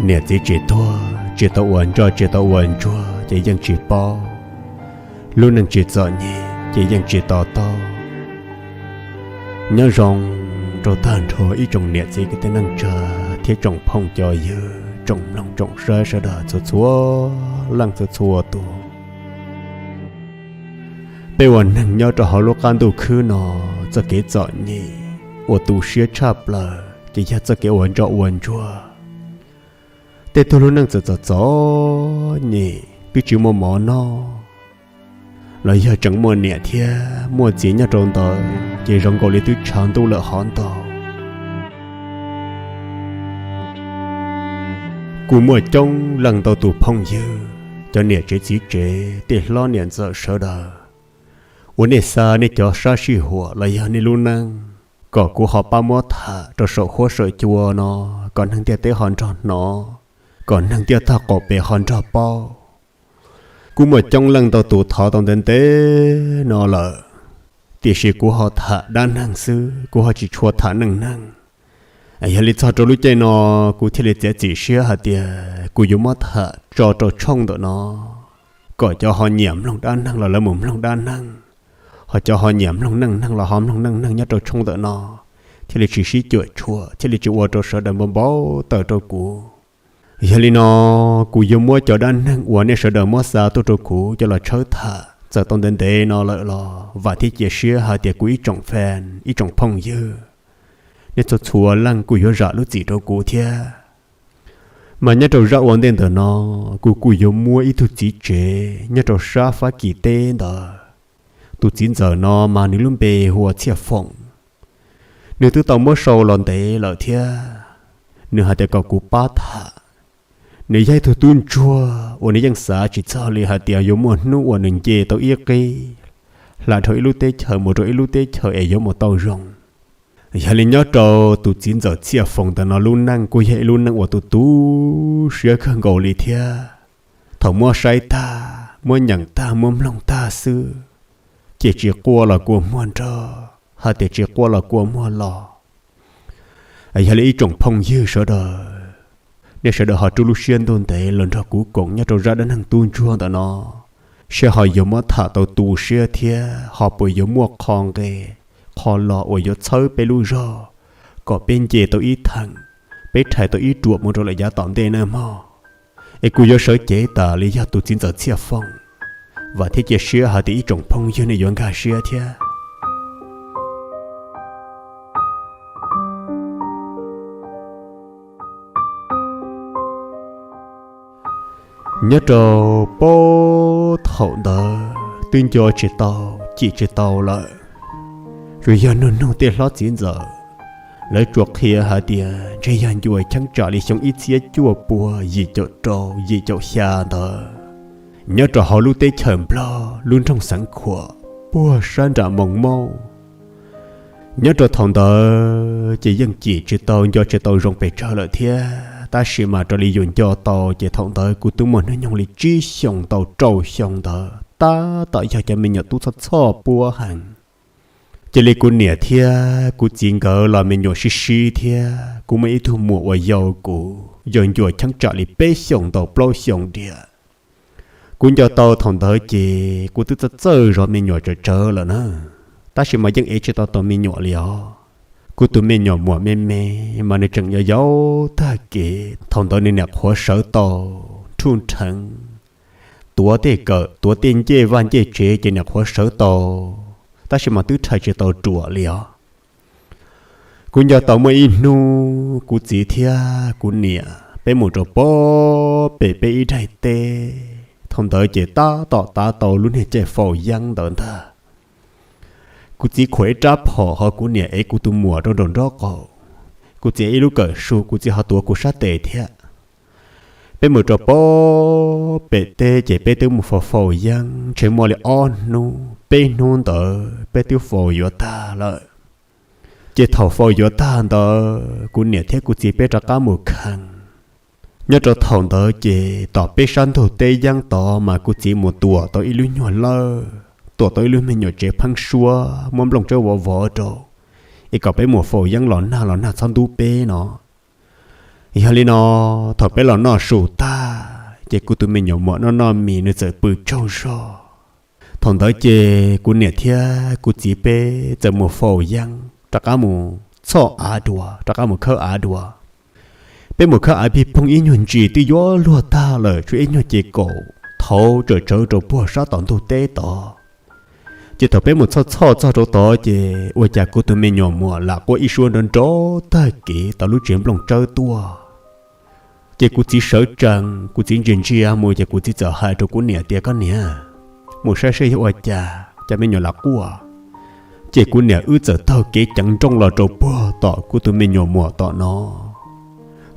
Niam txiv tsis tuag, tsis tau ua ntsoj tsis tau ua ntsuag ces yeej tsis paub, lub neej tsis txom nyem ces yeej tsis to taub. Nyob zoo rau tag nrho ib tsoom niam txiv kwv tij neej tsa thiab tsoom phooj cov ywg, tsoom mloog tsoom saib sawv daws txhua txhua leej txhua txhua tus. Peb ua neeg nyob rau hauv lub qab ntuj khwb no, txoj kev txom nyem uas tu siab tshaj plaws ces yog txoj kev ua ntsoj ua ntsuag. Tej tug lub neej txawm txom txom nyem twb tsis muaj mov noj, los yog tseem muaj niam thiab muaj txiv nyob rau ntawd ces zoo nkaus li twb tshav ntuj lawm hov ntau. Kuj muaj coob leej ntau tus phooj ywg, cov niam tsev txiv tsev, tej hlob niam ntxawm sawv daws, uas nej xa nej cov sab sij huam los yog nej lub neej kom kuv ho pab muab tham rau saum huab saum cua no, kom neeg ntiaj teb ho nrog hnov, kom neeg ntiaj tog qaum pem ho nrog paub. Kuj muaj coob leej ntau tus thov tau ntev ntev no lawm, tiam sis kuv ho tham dab neeg xwb, kuv ho tsis tshua tham neej neeg. Yog li txog rau lub caij no, kuv thiaj li txiav txim siab hais tias kuv yuav muab tham tso rau tshooj ntawm no, kom cov ho nyiam mloog dab neeg los lawv mus mloog dab neeg, ho cov ho nyiam mloog neej neeg los ho mloog neej neeg nyob rau tshooj ntawm no, thiaj li tsis sib cuam tshuam, thiaj li tsis ua rau sawv daws npau npau taws rau kuv. Yog li no, kuv yuav muab cov dab neeg uas nej sawv daws muab xa tuaj rau kuv coj los tshawb tham txawm tau ntev ntev no lawm los vam thiab cia siab hais tias kuv ib tsoom fan, ib tsoom phooj ywg, nej txhua txhua leej kuj yuav zam lub txim rau kuv thiab. Mas nyob rau zaj ua ntej ntawm no, kuv kuj yuav muab ib tug txiv tsev nyob rau sab Fab Kis teb ntawd. Tus txiv ntxawm no mas nws lub npe hu ua Txhiaj Foom. Nws twb tau muab sau los ntev lawm thiab, nws hais tias kom kuv pab tham. Nws yog ib tug tub ntsuag uas nws yeej xav tsis txog li hais tias yuav muaj hnub uas nws nce tau ib qib hla dhau ib lub teb chaws mus rau ib lub teb chaws es yuav mus tau zoo. Yog li nyob rau tus txiv ntxawm Txhiaj Foom ntawm no lub neej kuj yog ib lub neej uas tu tu siab kawg nkaus li thiab. Thaum muab saib tag, muab nyeem tag, muab mloog tag xwb, ces tsis quaj los kua muag nrog, hais tias tsis quaj los kua muag los. Yog li ib tsoom phooj ywg sawv daws, nej sawv daws ho rub lub siab ntuj ntev los nrog kuv koom nyob rau zaj dab neeg tub ntsuag ntawm no, seb ho yuav muab tham tau tu siab thiab ho puas yuav muaj qho nqe, qho lo uas yuav txhawb peb lub zog, kom peb nce tau ib theem, peb rhais tau ib ruam mus rau lawm yav tom ntej nawb mog. Es kuv yuav sawv cev tas li yog tus txiv ntxawm Txhiaj Foom, vam thiab cia siab hais tias ib tsoom phooj ywg nej yuav nkag siab thiab. Nyob rau puag thaum ntawd twb nco tsis tau, cim tsis tau lawm. Tsuas yog nug nug tej hlob txiv ntxawm, lawv tsuas qhia hais tias ntshe yog ncua cheeb tsam li xyoo ib txhiab cuaj pua yim caum rau yim caum xya ntawd, nyob rau hauv lub teb chaws Nplog lub nroog Xeev Khuam puag sab nram Moos Mauj. Nyob rau thaum ntawd ces yeej cim tsis tau nco tsis tau zoo pes tsawg lawm thiab, tab sis mas raws li yus nco tau ces thaum ntawd kuv twb muaj hnub nyoog li tsib xyoos tau rau xyoo ntawd, tab tom yog cov me nyuam tub txhoj txhoj puab heev. Cia li kuv niam thiab kuv txiv nkawd los me nyuam sib sib thiab, kuv muaj ib tug muam uas yau kuv, yau ncua cheeb tsam li peb xyoos ntau plaub xyoos diam. Kuv nco tau thaum ntawd ces kuv twb txawj txawj zov me nyuam tsawv tsawv lawm na, tab sis mas yeej ev tsis tau tau me nyuam li os. Kuv tus me nyuam muam me me mas nws tseem yau yau tag kev, thaum ntawd nws niam qhuav sawv tau nrhuj nrheev, tuav tej kawm tuav tej ncej vaj ncej tsev ces niam qhuav sawv tau, tab sis mas twb rhais tsis tau ruam li os. Kuv nco tau muaj ib hnub kuv txiv thiab kuv niam peb mus rau puag pem peb ib daim teb, thaum ntawd ces tab tom tav tau lub niag caij faus yeeb ntawd ntag. Kuv txiv khuam ib rab phom ho kuv niam ev kuv tus muam rau nraum nraub qaum, kuv txiv ev ib lub kawm su, kuv txiv ho tuav kuv sab tes thiab. Peb mus rau puag pem teb ces peb twb mus faus faus yeeb ntshe muaj li ob hnub peb hnub ntawd peb twb faus yuav tag lawm. Ces thaum faus yuav tag ntawd kuv niam thiab kuv txiv peb rov qab mus khees. Nyob rau thaum ntawd ces tom peb sab ntug teb yeeb tod mas kuv txiv mus tuam tau ib lub nyuag lawj, tuam tau ib lub me nyuam tsev pheeb suab muab nplooj tsawb vov vov rau, es kom peb mus faus yeeb los nag los nag txhob ntub peb no. Yog li no, thaum peb los noj su tag ces kuv tus me nyuam muam noj noj mis nws txawm pw tsaug zog. Thaum ntawd ces kuv niam thiab kuv txiv peb txawm mus faus yeeb rov qab mus txhoj av dua, rov qab mus khawb av dua. Peb mus khawb av pig poog ib nyuag ntsis twb yuav luag tag lawm, tshuav ib nyuag ces kaum thaud tsawm tsawv rau puag sab tom ntug teb tod. Ces thaum peb mus txhoj txhoj txog rau tod ces ua cas kuv tus me nyuam muam lam quaj ib suab nrov nrov tag kev tom lub tsev nplooj tsawb tuaj. Ces kuv txiv sawv tsees, kuv txiv ntsia ntsia mus ces kuv txiv txawm hais rau kuv niam tias, Koj niam, mus saib seb yog ua cas cov me nyuam lam quaj. Ces kuv niam wb txawm taug kev ceev nrooj los rau puag tom kuv tus me nyuam muam tom no.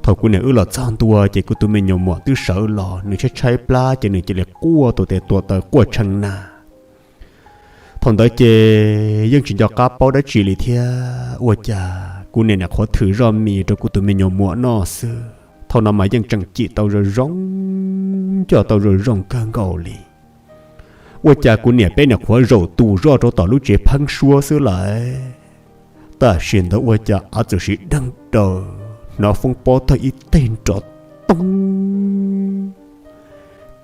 Thaum kuv niam wb los txog ntua ces kuv tus me nyuam muam twb sawv los, nws tshaib tshaib plab ces nws cia li quaj tus tes tua taw quaj tshee na. Thaum ntawd ces yeej tsis nco qab paub dab tsi li thiab, ua cas kuv niam nim qhuav thwm zoj mis rau kuv tus me nyuam muam noj xwb. Thaum no mas yeej tseem cim tau zoo zoo, coj tau zoo zoo kawg nkaus li. Ua cas kuv niam peb nim qhuav zaum tus zoj rau tom lub tsev pheeb suab xwb lawm. Tam sim ntawd ua cas av txawm sim deeg daws, hnov foob pob tawg ib teg nrov toob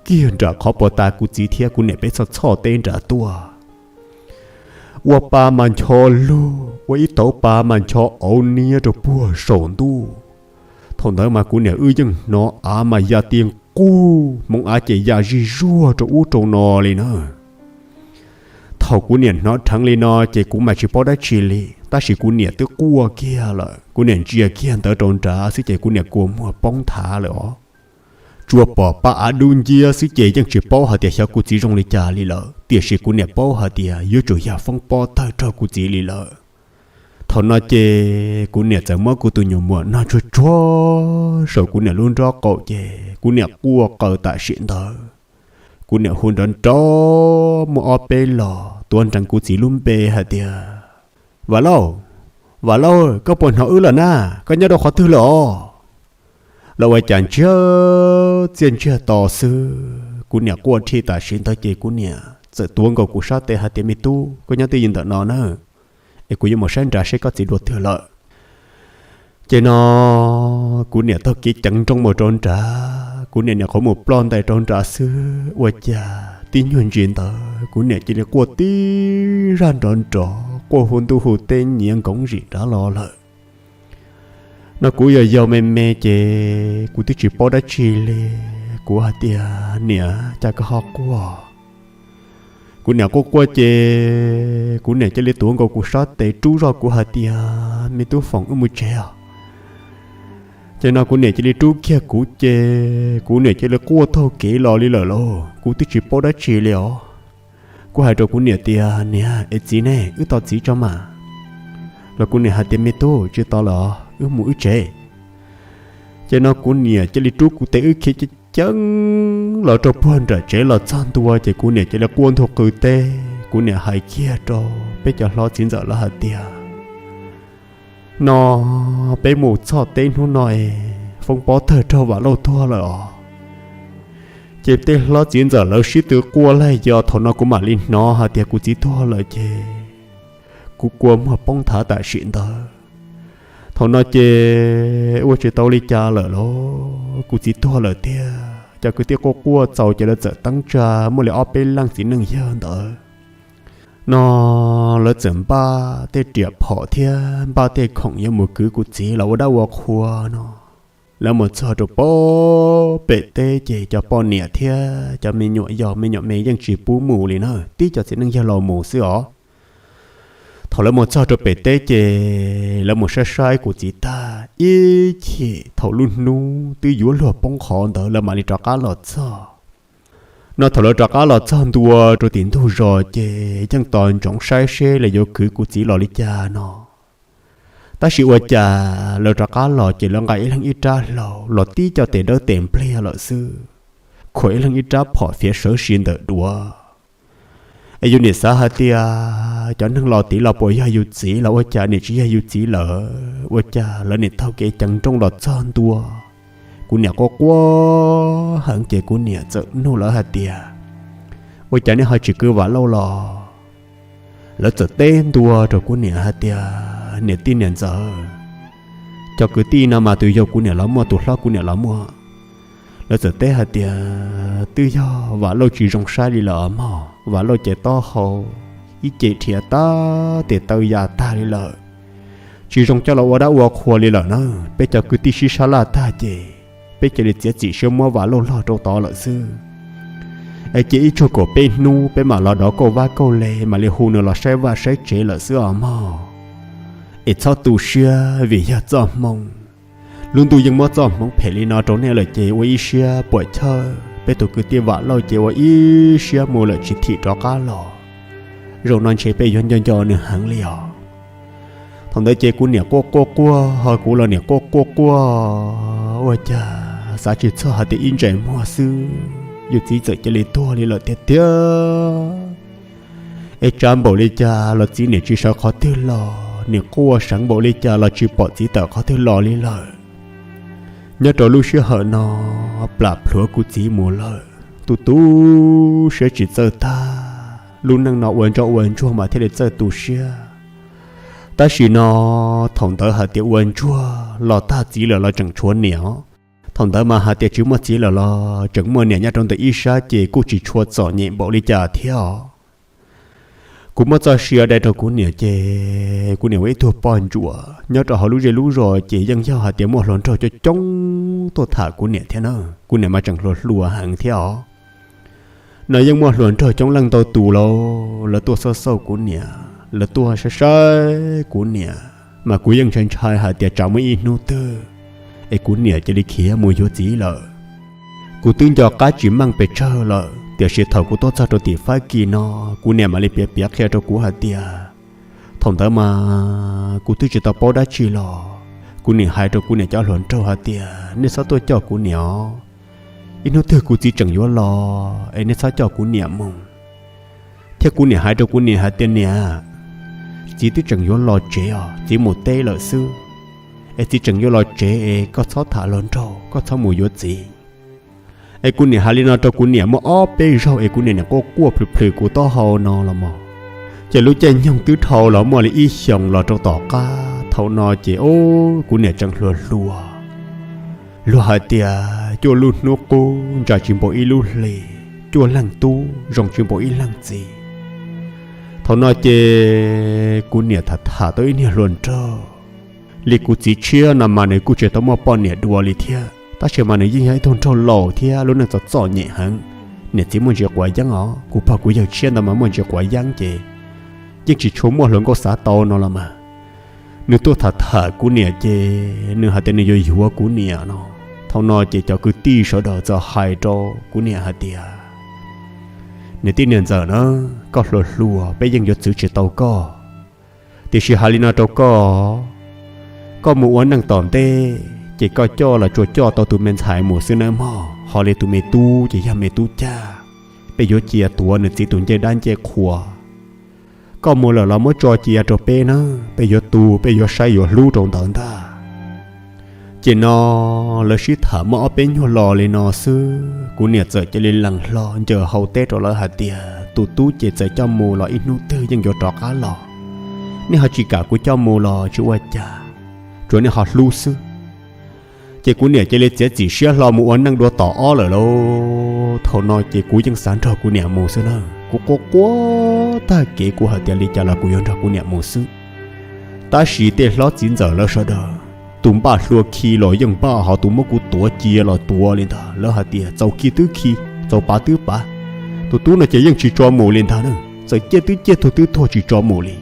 kiag nram qhov puag ta kuv txiv thiab kuv niam peb txhoj txhoj teb nrad tuaj. Ua pa mas ncho lug, ua ib tauv pa mas ncho auv niab rau puag saum ntuj. Thaum ntawd mas kuv niam wb yeej hnov av mas ya ti nqug, hmoov av ces ya zig zuag rau ub rau no li na. Thaum kuv niam hnov dheev li no ces kuv mas tsis paub dab tsi li, tab sis kuv niam twb quaj kiag lawm, kuv niam ntsia kiag ntawd rau nrad xwb ces kuv niam kua muag poob nthav lawm os. Tsuas pom pa av dub nciab xwb ces yeej tsis paub hais tias xyov kuv txiv zoo li cas li lawm, tiam sis kuv niam paub hais tias yuav tsum yog foob pob tawg raug kuv txiv li lawm. Thaum no ces kuv niam txawm muab kuv tus nyuam muam noj tsuag tsuag saum kuv niam lub nrob qaum ces kuv niam quaj qaws tam sim ntawd. Kuv niam hu nrov nrov muaj ob peb los tuav nrees kuv txiv lub npe hais tias, Vam Lauj, Vam Lauj, koj puas hnov wb lawm na? Koj nyob rau qhov twg lawm os? Los ua cas ntsiag txiaj ntsiag to xwb, kuv niam quaj rhi tam sim ntawd ces kuv niam txawm tuav nkaus kuv sab tes hais tias, Me tub, koj nyob twj ywm ntawm no na, es kuv yuav mus saib nrad seb koj txiv dua twg lawm. Ces no kuv niam taug kev ceev nrooj mus rau nrad, kuv niam nim qhuav mus ploj ntais rau nrad xwb ua cas tib nyuag ntsis ntawd kuv niam cia li quaj tib zaj nrov nrov, quaj hu ntuj hu teb nyiav nkoov zim nrad los lawm. No kuv yog yau me me ces kuv twb tsis paub dab tsi li, kuv hais tias, Niam, cas koj ho quaj? Kuv niam quaj quaj ces kuv niam cia li tuav nkaus kuv sab tes rub zog kuv hais tias, Me tub Foom, wb mus tsev os. Ces no kuv niam cia li rub kiag kuv ces kuv niam cia li quaj taug kev los li lawm lauj, kuv twb tsis paub dab tsi li os. Kuv hais rau kuv niam tias, Niam, es txiv ne, wb tos txiv tso mas. Los kuv niam hais tias, Me tub, tsis tos lawm, wb mus wb tsev. Ces no kuv niam cia li rub kuv tes wb khiav ceev ceev los rau puag nram tsev los txog ntua ces kuv niam cia li quaj ntug qw teb. Kuv niam hais kiag rau peb cov hlob txiv ntxawm lawv hais tias, No peb mus txog teb hnub no es foob pob tawg raug Vam Lauj tuag lawm os. Ces tej hlob txiv ntxawm lawv sib tw quaj laig yos, thaum no kuv mam li hnov hais tias kuv txiv tuag lawm ces kuv kua muag poob nthav tam sim ntawd. Thaum no ces ua tsis tau li cas lawm lauj, kuv txiv tuag lawm tiag. Cov kwv tij quaj quaj txaus ces lawv txawm teeb tsa muaj li ob peb leej txiv neej yawg ntawd. No lawv txawm npaj tej riam phom thiab npaj tej khoom yuav mus kwv kuv txiv los ua dab ua qhua no. Lawv mus txog rau pem teb ces cov poj niam thiab cov me nyuam yaus me nyuam me yeej tsis pub mus li na, tib cov txiv neej yawg los mus xwb os. Thaum lawv mus txog rau pem teb ces lawv mus saib saib kuv txiv tag ib chim, thaum lub hnub twb yuav luag poob qho ntawd lawv mam li rov qab los txog. No thaum lawv rov qab los txog ntua rau tim ntug zos ces yeej tos ntsoov saib seb lawv yuav kwv kuv txiv los li cas no. Tab sis ua cas lawv rov qab los ces lawv nqa ib leeg ib rab hlau los tib co tes dawb tes npliag lawm xwb, khuam ib leeg ib rab phom fiav sawv si ntawm duav. Es yus nim xav hais tias cov neeg los tid los puas yog yus txiv los ua cas nim tsis yog yus txiv lawm, ua cas lawv nim taug kev ceev nrooj los txog ntua. Kuv niam quaj quaj heev ces kuv niam txawm nug lawv hais tias, Ua cas nej ho tsis kwv Vam Lauj los? Lawv txawm teb ntua rau kuv niam hais tias, Niam tij niam ntxawm, Cov kwv tij no mas tus yau kuv niam los muaj, tus hlob kuv niam los muaj, lawv txawm teb hais tias, Twb yog Vam Lauj tsis zoo saib li lawm os mog, Vam Lauj ces taub hau ib ce dhia tag, tes taw ya tag li lawm, tsis zoo coj los ua dab ua qhua li lawm na. Peb cov kwv tij sib sab laj tag ces peb cia li txiav txim siab muab Vam Lauj log rau tod lawm xwb. Es cia ib tsug kaum peb hnub peb mam los dov kauj vab kauj le, mam li hu nws los saib vaj saib tsev lawm xwb os mog. Es txhob tu siab vim yog txoj hmoo, lub ntuj yeej muab txoj hmoov phem li no rau nej lawm ces ua ib siab puam chawj, peb tus kwv tij Vam Lauj ces ua ib siab mus lawm tsis thim rov qab los. Zaum no ntshe peb yuav nco nco nws heev li os. Thaum ntawd ces kuv niam quaj quaj quaj, ho kuv los niam quaj quaj quaj, ua cas xav tsis txog hais tias ib ntsais muag xwb yus txiv txawm cia li tuag li lawm tiag tiag. Es tsav npaum li cas los txiv niam tsis sawv qhov twg los, niam quaj seev npaum li cas los tsis pom txiv tawm qhov twg los li lawm. Nyob rau lub sij hawm no plam plhuav kuv txiv mus lawm, tu tu siab tsis txawj tag. Lub neej no ua ntsoj ua ntsuag mas thiaj li txawj tu siab. Tab sis no thaum ntawd hais tias ua ntsuag los tag txiv lawm los tseem tshuav niam. Thaum ntawd mas hais tias tsis muaj txiv lawm los tseem muaj niam nyob rau ntawm ib sab ces kuj tsis tshua txom nyem npaum li cas thiab os. Kuv muab txoj sia dai rau kuv niam ces kuv niam ua ib tug poj ntsuam nyob rau hauv lub zej lub zos ces yeej yog hais tias muaj hluas nraug coob coob tuaj tham kuv niam thiab na. Kuv niam mas tseem hluas hluas heev thiab os. No yeej muaj hluas nraug coob leej ntau tus lauj, lawv tuaj xauj xauj kuv niam, lawv tuaj saib saib kuv niam, mas kuv yeej ntshai ntshai hais tias tsam muaj ib hnub twg es kuv niam cia li khiav mus yuav txiv lawm. Kuv twb nco qab tsis meej pes tsawg lawm, tiam sis thaum kuv tuaj txog rau tim Fab Kis no, kuv niam mam li piav piav qhia rau kuv hais tias, thaum ntawd mas kuv twb tsis tau paub dab tsi los, kuv niam hais rau kuv niam cov hluas nraug hais tias, nej txhob tuaj coj kuv niam os, ib hnub twg kuv txiv tseem yuav los es nej txhob coj kuv niam mus. Thiab kuv niam hais rau kuv niam hais tias, niam, txiv twb tseem yuav los tsev os, txiv mus teb lawm xwb, es txiv tseem yuav los tsev es koj txhob tham hluas nraug, koj txhob mus yuav txiv. Es kuv niam hais li no rau kuv niam muaj ob peb zaug es kuv niam niam quaj quaj plhws plhws kuv taub hau no los mas. Ces lub caij nyoog twb dhau los muaj li ib xyoos los rau tom qab, thaum no ces o, kuv niam tseem hluas hluas, luag hais tias cuaj lub hnub qub ntsa tsis npaum ib lub hli, cuaj leeg tub zoo tsis npaum ib leeg txiv. Thaum no ces kuv niam tham tham tau ib niag hluas nraug li kuv txiv tshiab no mas nws kuj tsis tau muaj poj niam dua li thiab, tab sis mas nws yeej yog ib tug nraug laus thiab lub neej txom txom nyem heev. Niam txiv muaj ntsis quav yeeb os, kuv pog kuv yawg tshiab ntawd mas muaj ntsis quav yeeb ces yeej tsis tshua muaj hluas nkauj xav tau no los mas. Nws tuaj tham tham kuv niam ces nws hais tias nws yuav yuav kuv niam no. Thaum no ces cov kwv tij sawv daws txawm hais rau kuv niam hais tias, niam tij niam ntxawm na, koj hluas hluas peb yeej yuav txwv tsis tau koj. Tiam sis hais li no rau koj, koj mus ua neej tom ntej ces koj coj los tsuas coj tau tus me ntxhais mus xwb nawb mog, ho li tus me tub ces yog me tub cag, peb yuav cia tuav nws txiv tus ncej dab ncej qhua. Koj mus lawm los muab tso cia rau peb na, peb yuav tu peb yuav saib yuav hlub rau ntawd ntag. Ces no lawv sib tham muaj ob peb nyuag lo li no xwb, kuv niam txawm cia li lees hlo ncaws hau teb rau lawv hais tias tus tub ces txawm coj mus los ib hnub twg yeej yuav rov qab los. Nej ho tsis kam kuv coj mus los tsis ua cas, tsuas nej ho hlub xwb. Ces kuv niam cia li txiav txim siab hlo mus ua neej dua tom ob lawm lauj. Thaum no ces kuv yeej xav nrog kuv niam mus xwb na. Kuv quaj quaj tag kev kuv hais tias li cas los kuv yuav nrog kuv niam mus xwb. Tab sis tej hlob txiv ntxawm lawv sawv daws, tus npaj hlua khi los yeej npaj, ho tus muab kuv tuav cia los tuav li ntag. Lawv hais tias txaus khi twb khi, txaus pav twb pav, tus tub no ces yeej tsis tso mus li ntag na. Txawm ciaj twb ciaj, tuag twb tuag, tsis tso mus li.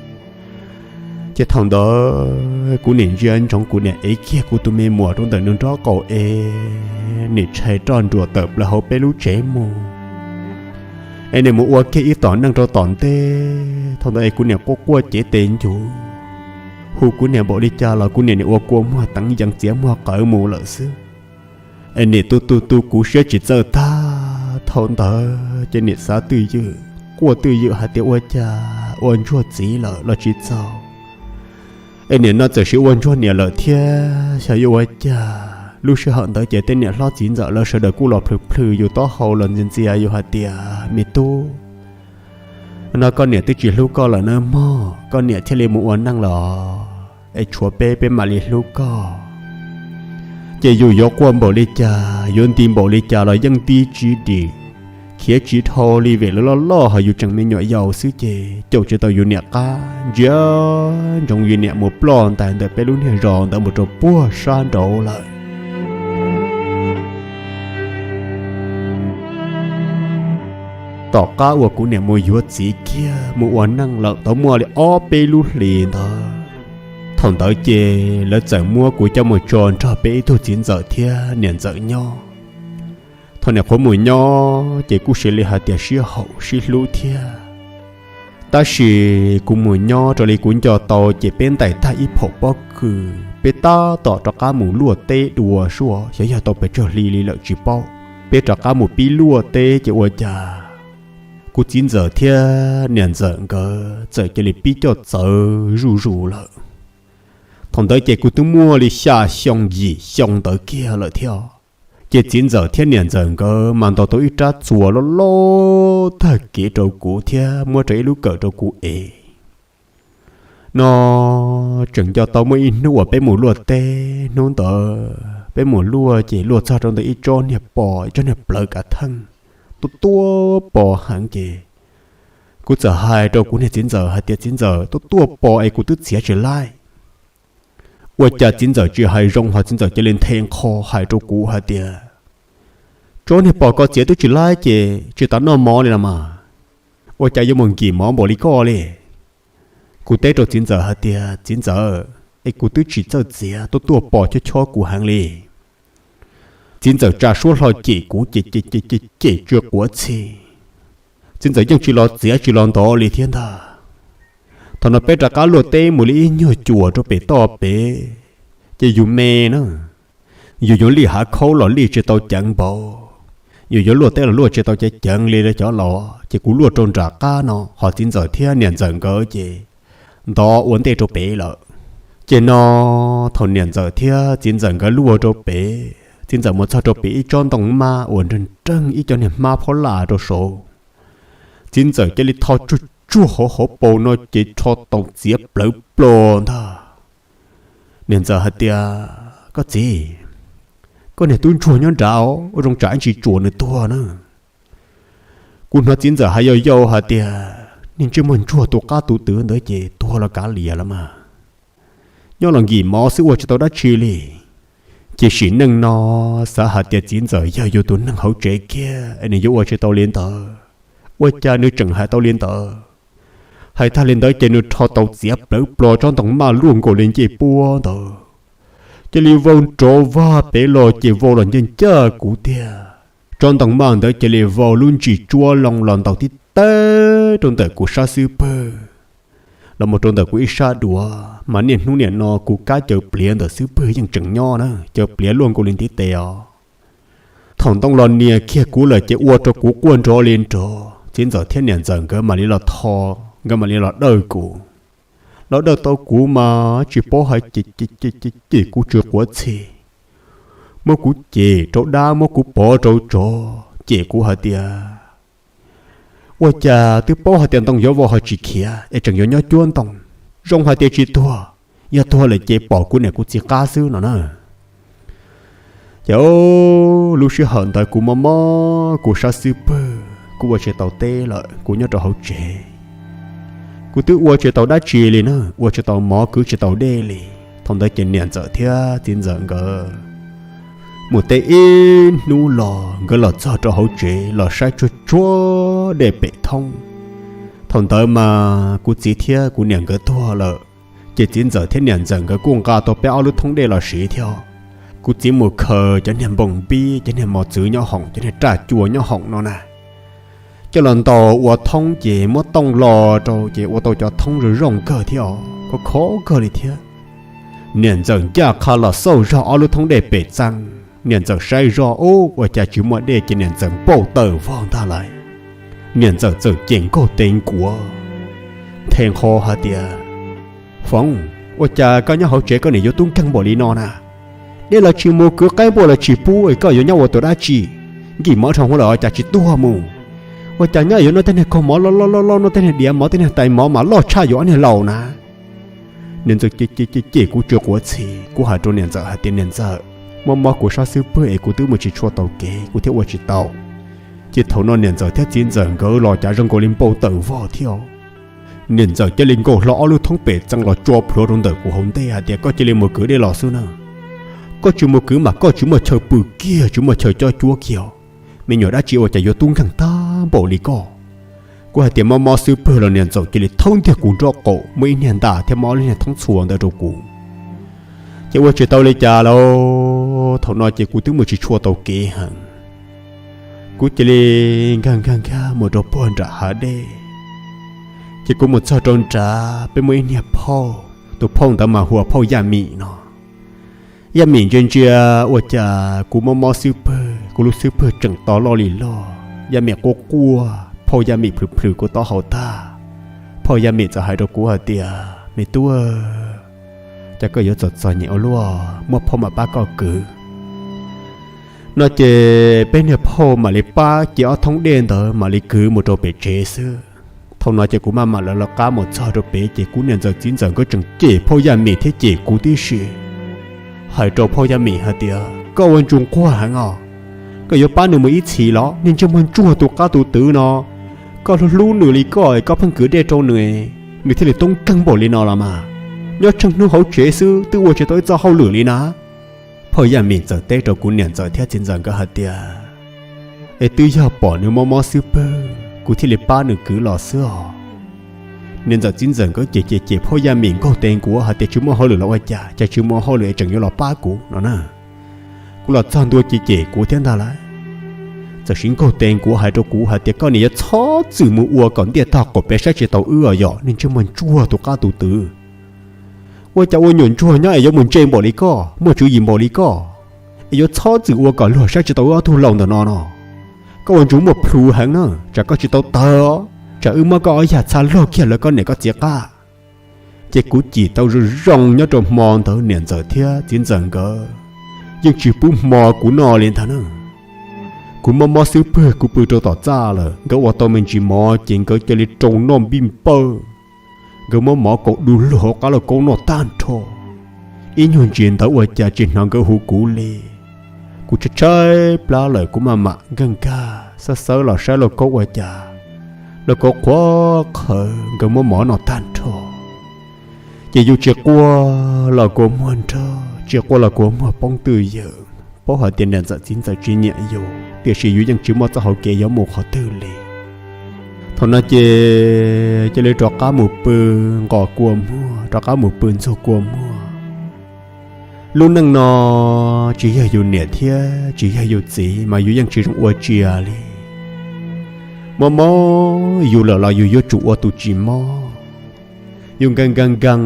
Ces thaum ntawd kuv niam ntsia ntsoov kuv niam ev kiag kuv tus me muam rau ntawm nws nraub qaum es niam tshais roj nruam tawm plaws hauv peb lub tsev mus, es niam mus ua kiag ib tom neej rau tom ntej. Thaum ntawd es kuv niam quaj quaj cev tes ncuv, hu kuv niam npaum li cas los kuv niam nim ua kua muag teev yees txiav muag qawv mus lawm xwb. Es niam tu tu tu kuv siab tsis txawj tag. Thaum ntawd ces niam xav twj ywm, quaj twj ywm hais tias ua cas ua ntsuag txiv lawm los tsis txaus, es niam no txawm sis ua ntsuag niam lawm thiab, xyov yuav ua cas. Lub sij hawm ntawd ces tej niam hlob txiv ntxawm lawv sawv daws kuj los plhws plhws yus taub hau los ntxias ntxias yus hais tias, me tub, no koj niam twb tsis hlub koj lawm nawb mog, koj niam thiaj li mus ua neej los, es tshuav peb peb mam li hlub koj. Ces yus yuav quaj npaum li cas, yuav nti npaum li cas los yeej nti tsis dim, khiav tsis dhau li vim lawv loj loj ho yus tseem me nyuam yaus xwb ces caum tsis tau yus niam qab. Ntsia ntsoov yus niam mus ploj ntais ntawm peb lub niag zos ntawd mus rau puag sab nraud lawm. Tom qab uas kuv niam mus yuav txiv kiag mus ua neej lawm tau muaj li ob peb lub hlis ntawd, thaum ntawd ces lawv txawm muab kuv coj mus tso nrog peb ib tug txiv ntxawm thiab niam ntxawm nyob. Thaum niam qhuav mus nyob ces kuj siv li hais tias sib haum sib hlub thiab. Tab sis kuv mus nyob raws li kuv nco tau ces peb ntais tag ib phaum pob kws peb tab tom rov qab mus luaj teb dua suab, xyov yog tau pes tsawg hli li lawm tsis paub. Peb rov qab mus pib luaj teb ces ua cas kuv txiv ntxawm thiab niam ntxawm nkawd txawm cia li pib coj txawv zuj zus lawm. Thaum ntawd ces kuv twb muaj li xya xyoo yim xyoo ntawd kiag lawm thiab. Ces txiv ntxawm thiab niam ntxawm nkawd mas ntaus tau ib rab txuas loj loj tag kev rau kuv thiab muab rau ib lub kawm rau kuv ev. No tseem nco tau muaj ib hnub uas peb mus luaj teb, hnub ntawd peb mus luaj ces luaj txog rau ntawm ib tsob niag pos, ib tsob niag plawv kav theej, tuaj tuaj pos heev ces kuv txawm hais rau kuv niag txiv ntxawm hais tias, Txiv ntxawm, tuaj tuaj pos es kuv twb txiav tsis laib. Ua cas txiv ntxawm tsis hais zoo ho txiv ntxawm cia li nthe nqho hais rau kuv hais tias, Tsob niag pos koj txiav twb tsis laib ces tsis tas noj mov li los mas, ua cas yuav mus nkim mov npaum li koj li? Kuv teb rau txiv ntxawm hais tias, Txiv ntxawm, es kuv twb tsis txawj txiav, tuaj tuaj pos chob chob kuv heev li. Txiv ntxawm tsa suab hlo cem kuv ces cem tsw quav txhia. Txiv ntxawm yeej tsis los txiav tsis los ntov li thiab ntag. Thaum no peb rov qab luaj teb mus li ib nyuag cuam rau pem toj pem, ces yus me na, yus yuav lij hav khaub los lij tsis tau ceev npaum, yus yuav luaj teb los luaj tsis tau ceev ceev li cov los, ces kuv luaj rau nram qab no ho txiv ntxawm thiab niam ntxawm nkawd ces ntov ua ntej rau pem lawm. Ces no thaum niam ntxawm thiab txiv ntxawm nkawd luaj rau pem, txiv ntxawm mus txog rau pem ib tsob ntoo maj uas nreeg nreeg ib co niag hmab phab laj rau saud. Txiv ntxawm cia li tho tsuag tsuag hauv hauv paus no ces rho taus txiav plawv plo ntag. Niam ntxawm hais tias, Koj txiv, koj niag tub ntsuag nyob nrad, ua zoo tsam ib ntsis tsuas nws tuag na. Kuv hnov txiv ntxawm hais yau yau hais tias, Niag ntsej muag ntsuag tus qab tus twv ntawd ces tuag los kav liam los mas, nyob los nkim mov xwb ua tsis tau dab tsi li. Ces sim neej no xav hais tias txiv ntxawm yog yus tus neeg hauv tsev kiag es nws yuav ua tsis tau li ntawd, ua cas nws tseem hais tau li ntawd? Hais tag li ntawd ces nws rho taus txiav plawv plo tsob ntoo maj luaj nkaus li ncej puab ntawd, cia li vau nrov vag pem los ces vau los ncaj ncaj kuv tiag. Tsob ntoo maj ntawd cia li vau lub ntsis tsuab loo los ntaus tib teg rau ntawm kuv sab xub pwg los mus rau ntawm kuv ib sab duav, mas niaj hnub niam no kuv kab caws pliav ntawm xub pwg yeej tseem nyob na, caws pliav luaj nkaus li ntiv tes os. Thaum ntoo los nias kiag kuv lawm ces ua rau kuv quaj nrov li nrov. Txiv ntxawm thiab niam ntxawm nkawd mam li los tho, nkawd mam li los dawj kuv. Los dawj tau kuv mas tsis paub hais ces cem kuv tsw quav txhia, muab kuv cem rau dab, muab kuv pov rau tsov, cem kuv hais tias, Ua cas twb paub hais tias ntoo yuav vau ho tsis khiav es tseem yuav nyob cuab ntoo? Zoo hais tias tsis tuag, yog tuag lawm ces pom kuv niam kuv txiv qab xwb no na. Ces lub sij hawm ntawd kuv mob mob kuv sab xub pwg, kuv ua tsis tau teb lawm, kuv nyob rau hauv tsev. Kuv twb ua tsis tau dab tsi li na, ua tsis tau mov kwv tsis tau dej li. Thaum ntawd ces niam ntxawm thiab txiv ntxawm nkawd mus teb ib hnub los, nkawd los txog rau hauv tsev los saib tsuag tsuag dej pem thoob. Thaum ntawd mas kuv txiv thiab kuv niam nkawd tuag lawm, ces txiv ntxawm thiab niam ntxawm nkawd kuj nqa tau peb ob lub thoob dej los siv thiab. Kuv txiv mus khaws cov niag npoos npib, cov niag mos txwv nyob hoom, cov niag raj cua nyob hoom no na, coj los ntaus ua thoob ces muab tooj lo rau ces ua tau cov thoob zoo zoo kawg thiab os, khov khov kawg li thiab. Niam ntxawm ncaj qha los xauj zog ob lub thoob dej pem txee, niam ntxawm saib zoj ub ua cas tsis muaj dej ces niam ntxawm npauj tawm vog ntag lawm. Niam ntxawm txawm cem nkaug tes nkuav, nthe nqho hais tias, Foov, ua cas koj nyob hauv tsev koj niam yuav tub nkeeg npaum li no na? Dej los tsis mus, kwv qaib npua los tsis pub, koj yuav nyob ua tus dab tsi? Nkim mov dhau hauv lawm cas tsis tuag mus? Ua cas nyob yuav noj tej niag kaug mov loj loj loj loj, noj tej niag diav mov, tej niag tais mov mas loj tshaj yuav ob niag laus na. Niam ntxawm cem cem kuv tsw quav txhia, kuv hais rau niam ntxawm hais tias, Niam ntxawm, mob mob kuv sab xub pwg es kuv twb mus tsis tshua tau kev, kuv thiaj ua tsis tau. Ces thaum no niam ntxawm thiab txiv ntxawm nkawd los cas zoo nkaus li npau taws vog thiab. Niam ntxawm cia li nkaus hlo ob lub thoob pem txee los tso plhuav rau ntawm kuv hauv ntej hais tias, Koj cia li mus kwv dej los xwb na. Koj tsis mus kwv mas koj tsis muaj chaw pw kiag, tsis muaj chaw cob cuab kiag. Me nyuam dab tsi ua cas yuav tub nkeeg tag npaum li koj? Kuv hais tias mob mob xub pwg los niam ntxawm cia li thaub ntiag kuv nraub qaum, muaj ib niag ntas thiab mob lub niag thoob txhua ntawd rau kuv. Ces ua tsis tau li cas lauj, thaum no ces kuv twb mus tsis tshua tau kev heev. Kuv cia li nkag nkag nkag mus rau puag nram hav dej. Ces kuv mus txog rau nrad peb muaj ib niag phauj, tus phauj ntawd mas hu ua phauj Yaj Mim no. Yaj Mim ntsia ntsia ua cas kuv mob mob xub pwg, kuv lub xub pwg tseem to loj li loj, Yaj Mim quaj quaj, phauj Yaj Mim plhws plhws kuv taub hau tag. Phauj Yaj Mim txawm hais rau kuv hais tias, Me tub, cas koj yuav txom txom nyem ua luaj, muaj phauj mam pab koj kwv. No ces peb niag phauj mam li pab cia ob thoob dej ntawd mam li kwv mus rau pem tsev xwb. Thaum no ces kuv maj mam lawv lawv qab mus txog rau pem ces kuv niam ntxawm txiv ntxawm nkawd tseem cem phauj Yaj Mim thiab cem kuv tib si. Hais rau phauj Yaj Mim hais tias, Koj ua ntsuj nquag heev os, koj yuav pab nws mus ib txhis los? Niag ntsej muag ntsuag tus qab tus twv no, koj hlub hlub nws li koj, koj pheej kwv dej rau nws, nws thiaj li tub nkeeg npaum li no los mas. Nyob tsheej hnub hauv tsev xwb twb ua tsis tau ib txoj hauj lwm li na. Phauj Yaj Mim txawm teb rau kuv niam ntxawm thiab txiv ntxawm nkawd hais tias, Es twb yog pom nws mob mob xub pwg kuv thiaj li pab nws kwv los xwb os. Niam ntxawm txiv ntxawm nkawd ces ces ces phauj Yaj Mim nkaug tes nkuav hais tias, Tsis muaj hauj lwm los ua cas, cas tsis muaj hauj lwm es tseem yuav los pab kuv no na. Kuv los txog ntua ces ces kuv thiab ntag lauj. Txawm siv nkaug tes nkuav hais rau kuv hais tias, Koj niam yuav txhob txwm mus ua kom ntiaj tog qaum pem saib tsis taus wb os, yog niag ntsej muag ntsuag tus qab tus twv. Ua cas ua nyuam ntsuag nyob es yuav mus ntse npaum li koj, muaj tswv yim npaum li koj, es yuav txhob txwm ua kom luag saib tsis tau wb ob tug laus ntawm no no. Koj ua ntsuj muaj plhus heev na, tsam koj tsis tau tawg, tsam wb muab koj ob yag txha luag kiag lawv koj niam koj txiv qab. Ces kuv cim tau zoo zoo nyob rau hmo ntawd niam ntxawm thiab txiv ntxawm nkawd yeej tsis pub hmo kuv noj li ntag na. Kuv mob mob xub pwg kuv pw rau tom txaj lawm, nkawd ua tau me ntsis mov ces nkawd cia li rau noj npij npawj. Nkawd muab mov kaus du lug hauv qab lauj kaub noj tag nrho. Ib nyuag ntsis ntawd ua cas tsis hnov nkawd hu kuv li. Kuv tshaib tshaib plab lawm kuv maj mam nkag nkag xawb xawb los saib lauj kaub ua cas lauj kaub qhuav qhawv, nkawd muab mov noj tag nrho. Ces yus tsis quaj los kua muag nrog, tsis quaj los kua muag poob twj ywm, paub hais tias niam ntxawm txiv ntxawm tsis nyiam yus, tiam sis yus yeej tsis muaj txoj hauv kev yuav mus qhov twg li. Thaum no ces cia li rov qab mus pw nqos kua muag, rov qab mus pw ntxuag kua muag. Lub neej no tsis yog yus niam thiab tsis yog yus txiv mas yus yeej tsis zoo ua tsiaj li. Mob mob yus lawm los yus yuav tsum ua tus tsis mob. Yus nkees nkees nkees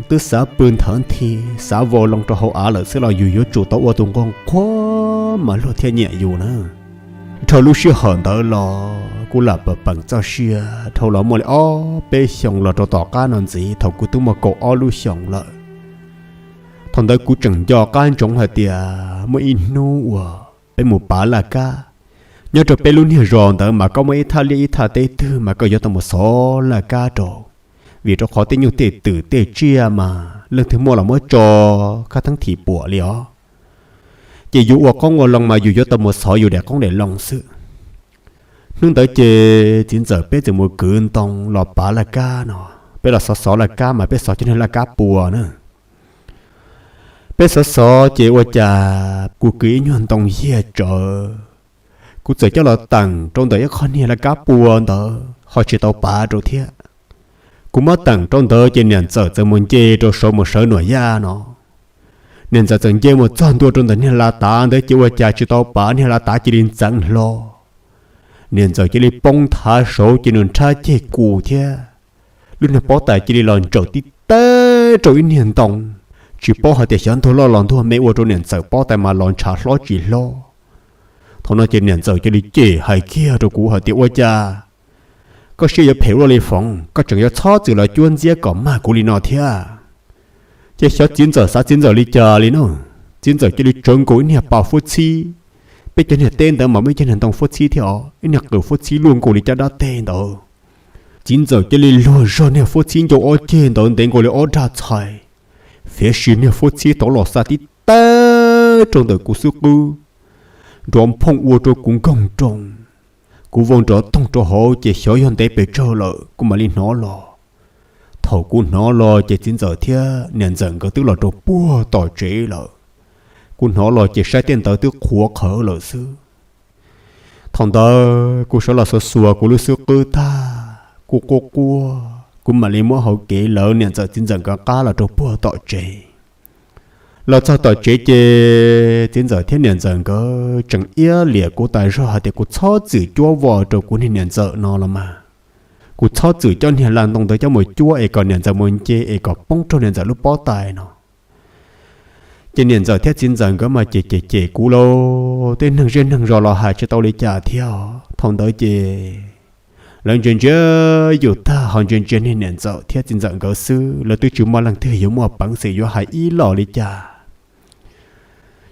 twb xav pw nthawv nthi, xav vau loo rau hauv av lawm xwb los yus yuav tsum tau ua tus nquag nquag mas luag thiaj nyiam yus na. Dhau lub sij hawm ntawd los kuv lam pam peem txoj sia dhau los muaj li ob peb xyoos los rau tom qab no ntxiv, thaum kuv twb muaj kaum ob lub xyoos lawm. Thaum ntawd kuv tseem nco qab ntsoov hais tias muaj ib hnub uas peb mus pav laj kab, nyob rau peb lub niag zos ntawd mas koj muaj ib thaj liaj ib thaj teb twg mas koj yuav tau mus xov laj kab rau, vim rau qhov tej nyuj tej twm tej tsiaj mas leej twg muaj los muab tso khab theeb thim puam li os. Ces yus ua qoob ua loo mas yus yuav tau mus xov yus daim qoob daim loo xwb. Hnub ntawd ces txiv ntxawm peb txawm mus kwv ntoo los pav laj kab no, peb los xov xov laj kab mas peb xov cov niag laj kab pua na. Peb xov xov ces ua cas kuv kwv ib nyuag ntoo yiag tsawv, kuv txawm coj los teem rau ntawm ib qho niag laj kab pua ntawd ho tsis tau pav rau thiab. Kuv muab teem rau ntawd ces niam ntxawm txawm mus nce rau saud mus sawv nuam yaj no. Niam ntxawm txawm nce mus txog ntua rau ntawm niag laj tav ntawd ces ua cas tsis tau pav, niag laj tav cia li ntxeev hlo. Niam ntxawm cia li poob nthav saud ces nws nrhab ceg kus thiab lub niag pob tais cia li los ntsaum tib teb rau ib niag ntoo. Tsis paub hais tias xyov ntuag loj los ntuag me ua rau niam ntxawm pob tais mas los ntshav hlob tsis hlob. Thaum no ces niam ntxawm cia li cem hais kiag rau kuv hais tias, Ua cas koj siab yuav phem luaj li foov, koj tseem yuav txhob txwm los cuab ntxiab kom mag kuv li no thiab? Ces xyov txiv ntxawm xav txiv ntxawm li cas li no, txiv ntxawm cia li tsawv nkaus ib niag pas fuab txhib. Peb cov niag teb ntawd mas muaj ib cov niag ntoo fuab txhib thiab os, ib niag qws fuab txhib luaj nkaus li caj dab teg ntawd. Txiv ntxawm cia li luag zog niag fuab txhib ncau ob ceg ntawd ntev nkaus li ob dag txhais, fiav si niag fuab txhib tau los xa tib teb rau ntawm kuv xub qwb, nrov phooj ua rau kuv nkoog roo. Kuv vau nrov toog rau hauv ces xyov yog ntev pes tsawg lawm kuv mam li hnov los. Thaum kuv hnov los ces txiv ntxawm thiab niam ntxawm nkawd twb los rau puag tom tsev lawm. Kuv hnov los ces saib tej ntawd twb qhuav qhawv lawm xwb. Thaum ntawd kuv sawv los xuas xuas kuv lub xub qwb tag, kuv quaj quaj, kuv mam li muab hau kev lawv niam ntxawm txiv ntxawm nkawd qab los rau puag tom tsev. Los txog tom tsev ces txiv ntxawm thiab niam ntxawm nkawd tseem iab liam kuv tas zog hais tias kuv txhob txwm cuab vos rau kuv niag niam ntxawm no los mas. Kuv txhob txwm coj niag laj ntoo ntawd coj mus cuab es kom niam ntxawm mus nce es kom poob raug niam ntxawm lub pob tais no. Ces niam ntxawm thiab txiv ntxawm nkawd mas cem cem cem kuv lauj, tej neeg zej neeg zos los hais tsis tau li cas thiab. Thaum ntawd ces lawv ntsia ntsia yus tag ho ntsia ntsia niag niam ntxawm thiab txiv ntxawm nkawd xwb, lawv twb tsis muaj leej twg yuav muaj peev xwm yuav hais ib los li cas.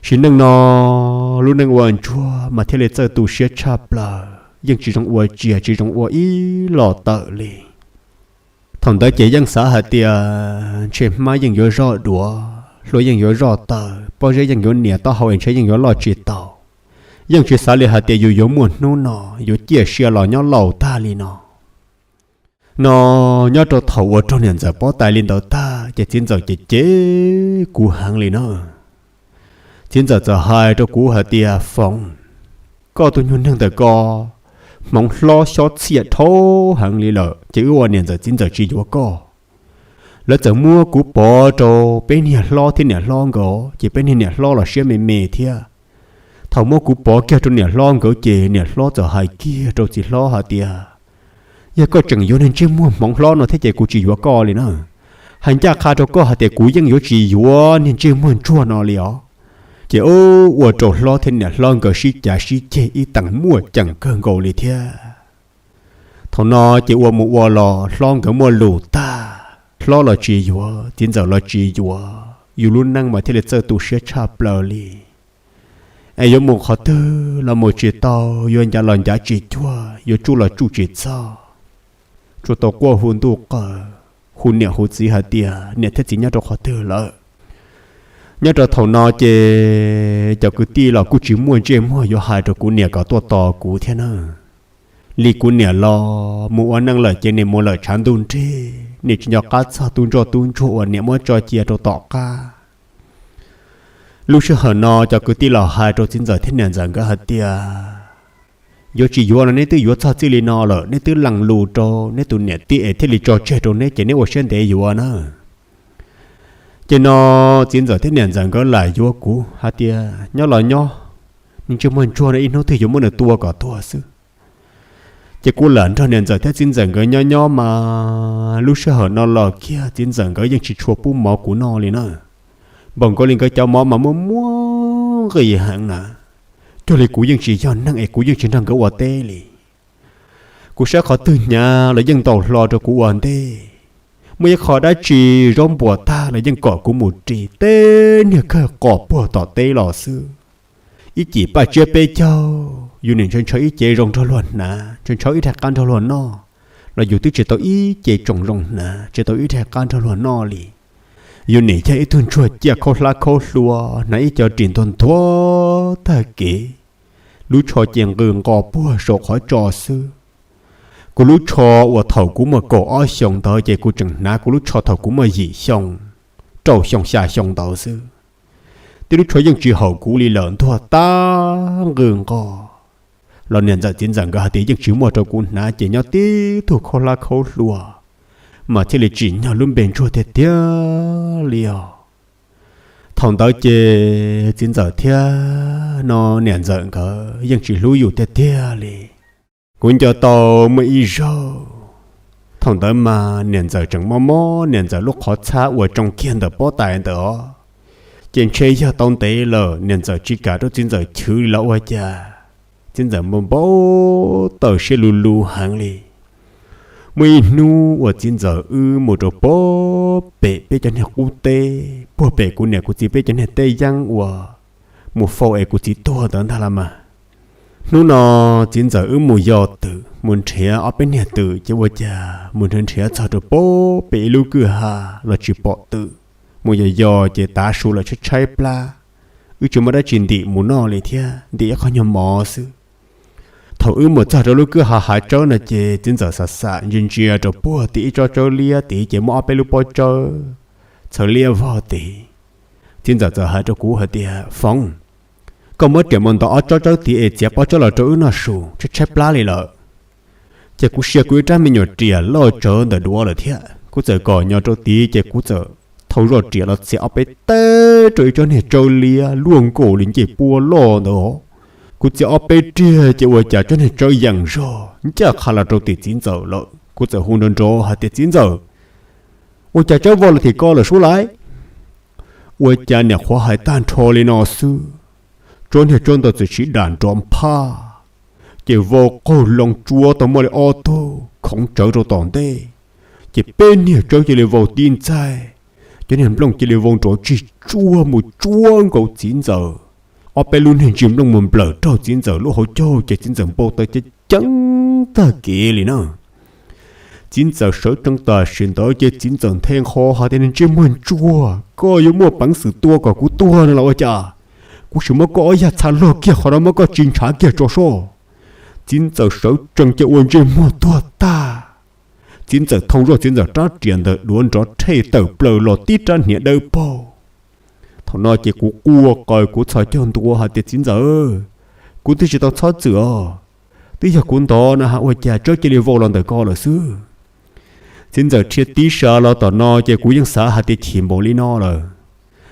Sim neej no lub neej ua ntsuag mas thiaj li txawj tu siab tshaj plaws, yeej tsis zoo ua tsiaj tsis zoo ua ib los tawm li. Thaum ntawd ces yeej xav hais tias ntshe hmab yeej yuav zoj duav, hlua yeej yuav zoj taw, pob zeb yeej yuav nias taub hau es ntshe yeej yuav loj tsis tau. Yeej tsis xav li hais tias yus yuav muaj hnub no, yuav ciaj sia los nyob laus tag li no. No, nyob rau thaum uas raug niam ntxawm pob tais li ntawd tag ces txiv ntxawm cem cem kuv heev li na. Txiv ntxawm txawm hais rau kuv hais tias, Foom, koj tus nyuag neeg ntawm ko hmoov hlob xyob txhiaj dhau heev li lawm ces wb ua niam ntxawm txiv ntxawm tsis yuav koj. Lawv txawm muab kuv pov rau peb niag hlob thiab niam hlob nkawd ces peb niag niam hlob los siab me me thiab. Thaum muab kuv pov kiag rau niam hlob nkawd ces niam hlob txawm hais kiag rau txiv hlob hais tias, Yog koj tseem yuav niag ntsej muag hmoov hlob no thiab ces kuv tsis yuav koj li na. Hais ncaj qha rau koj hais tias kuv yeej yuav tsis yuav niag ntsej muag ntsuag no li os. Ces ua rau hlob thiab niam hlob nkawd sib cav sib ceg ib teem muaj ceem kawg nkaus li thiab. Thaum no ces ua mus ua los hlob nkawd muaj lus tag, hlob los tsis yuav, txiv ntxawm los tsis yuav, yus lub neej mas thiaj li txawj tu siab tshaj plaws li. Es yuav mus qhov twg los mus tsis tau, yuav ncav los ncav tsis cuag, yuav tsuj los tsuj tsis txog. Tsuas tau quaj hu ntuj qaws, hu niam hu txiv hais tias niam thiab txiv nyob rau qhov twg lawm. Nyob rau thaum no ces cov kwv tij los kuj tsis muaj ntsej muag yuav hais rau kuv niam kom tuaj tos kuv thiab na. Li kuv niam los mus ua neej lawm ces nim mus lawm tshav ntuj nrig, nim tsis nco qab txog tub ntsoj tub ntsuag uas niam muab tso cia rau tom qab. Lub sij hawm no cov kwv tij los hais rau txiv ntxawm thiab niam ntxawm nkawd hais tias, Yuav tsis yuav no neb twb yuav txog txij li no lawm, neb twb lees lus rau neb tus niam tij es thiaj li tso tseg rau neb ces neb ua siab ntev yuav na. Ces no txiv ntxawm thiab niam ntxawm nkawd lam yuav kuv hais tias nyob los nyob, niag ntsej muag ntsuag no ib hnub twg yuav muab nws tua kom tuag xwb. Ces kuv lam nrog niam ntxawm thiab txiv ntxawm nkawd nyob nyob mas lub sij hawm no los kiag txiv ntxawm nkawd yeej tsis tshua pub mov kuv noj li na. Npaum nkaus li nkawd cov mov mas muaj muaj nqis heev na. Cuag li kuv yeej tsis yog neeg es kuv yeej tsis nrog nkawd ua teb li. Kuv saib qhov twg hnyav los yeej ntaus hlo rau kuv ua ntej. Muaj ib qho dab tsi zaub npuas tag los yeej kom kuv mus ris, tej niag kawg qos puag tom teb los xwb. Ib cim paj tsiab peb caug, yus nim ntshaw ntshaw ib ce zoo nrog luag hnav, ntshaw ntshaw ib daig qab nrog luag noj, los yus twb tsis tau ib ce tsoom zoo hnav, tsis tau ib daig qab nrog luag noj li. Yus nim yog ib tug ntsuag ciaj khaub hlab khaub hlua, hnav ib co ris ntuag ntuag tag kev, lub tsho ces nqws nqos puag saum qhov tso xwb. Kuv lub tsho uas thaum kuv muaj kaum ob xyoos ntawd ces kuv tseem hnav kuv lub tsho thaum kuv muaj yim xyoo, rau xyoo xya xyoo ntawd xwb. Tib lub tsho yeej tsis haum kuv li lawm, ntuag tag nqws nqos. Los niam ntxawm txiv ntxawm nkawd hais tias yeej tsis muaj rau kuv hnav ces nyob tib tug khaub hlab khaub hlua, mas thiaj li tsim nyog lub npe ntsuag tiag tiag li os. Thaum ntawd ces txiv ntxawm thiab no niam ntxawm nkawd yeej tsis hlub yus tiag tiag li. Kuv nco tau muaj ib zaug, thaum ntawd mas niam ntxawm tseem mob mob, niam ntxawm lub qhov txhab uas tsoo kiag ntawm pob tais ntawd os, ces ntshe yog tau ntev lawm niam ntxawm tsis kam rau txiv ntxawm chwv li los ua cas, txiv ntxawm npau npau taws siab lug lug heev li. Muaj ib hnub uas txiv ntxawm wb mus rau puag pem peb cov niag qub teb, puag pem kuv niam kuv txiv peb cov niag teb yeeb uas mus faus es kuv txiv tuag ntawd ntag los mas. Hnub no txiv ntxawm wb mus yos twm, mus nrhiav ob peb niag twm ces ua cas mus nrhiav nrhiav txog rau puag pem ib lub kwj ha los tsis pom twm. Mus yos yos ces tav su lawm tshaib tshaib plab, twb tsis muaj dab tsi ntim mus noj li thiab, ntim ib qho nyuag mov xwb. Thaum wb mus txog rau lub kwj ha hav tsawb no ces txiv ntxawm xam xam ntsia ntsia rau puag tim ib tsob tsawb liab tid ces muaj ob peb lub pob tsawb txhawv liab vog tid. Txiv ntxawm txawm hais rau kuv hais tias, Foov, koj muab riam mus ntov ob tsob tsawb tid es txiav pob tsawb los rau wb noj su, tshaib tshaib plab li lawm. Ces kuv sia kuv ib rab me nyuam riam loj tsawv ntawm duav lawm thiab, kuv txawm kom nyo rau tid ces kuv txawm thau zoj riam los txiav ob peb teg rau ib tsob niag tsawb liab luaj nkaus li ncej puab loj ntawd. Kuv txiav ob peb riag ces ua cas tsob niag tsawb yees zog ncaj qha los rau tim txiv ntxawm lawm. Kuv txawm hu nrov nrov hais tias, Txiv ntxawm, ua cas tsawb vau los tim ko lawm sub laiv? Ua cas niam qhuav hais tag nrho li no xwb, tsob niag tsawb ntawd txawm siv dam nrov nphaj, ces vau qaug loo tsuab tau muaj li ob tug khoov tsawv rau tom ntej, ces peb niag tsawb cia li vau tib ntxaig, cov niag nplooj cia li vau nrov tsig tsuag mus tsuab nkaus txiv ntxawm. Ob peb lub niag ntsis nplooj mus nplawm raug txiv ntxawm lub hauv caug ces txiv ntxawm npau taws ceev ceev tag kev li na. Txiv ntxawm sawv tsees tam sim ntawd ces txiv ntxawm nthe nqho hais tias, Niag ntsej muag ntsuag, koj yuav muaj peev xwm tua kom kuv tuag no los ua cas? Kuv sim muab koj ob yag txha log kiag qhov no muab koj tsis ntshav kiag tso soj. Txiv ntxawm sawv tsees ces ua ntsej muag tuag tag. Txiv ntxawm thau zoj txiv ntxawm rab riam ntawm duav nrov rhej tawm plaws los tib rab hniav dawb paug. Thaum no ces kuv quaj qw kuv txhos caug ntua hais tias, Txiv ntxawm, kuv twb tsis tau txhob txwm os, twb yog kuv ntov no ha ua cas tsawb cia li vau los ntawm ko lawm xwb. Txiv ntxawm dhia tib sa los tom no ces kuv yeej xav hais tias chim npaum li no lawm,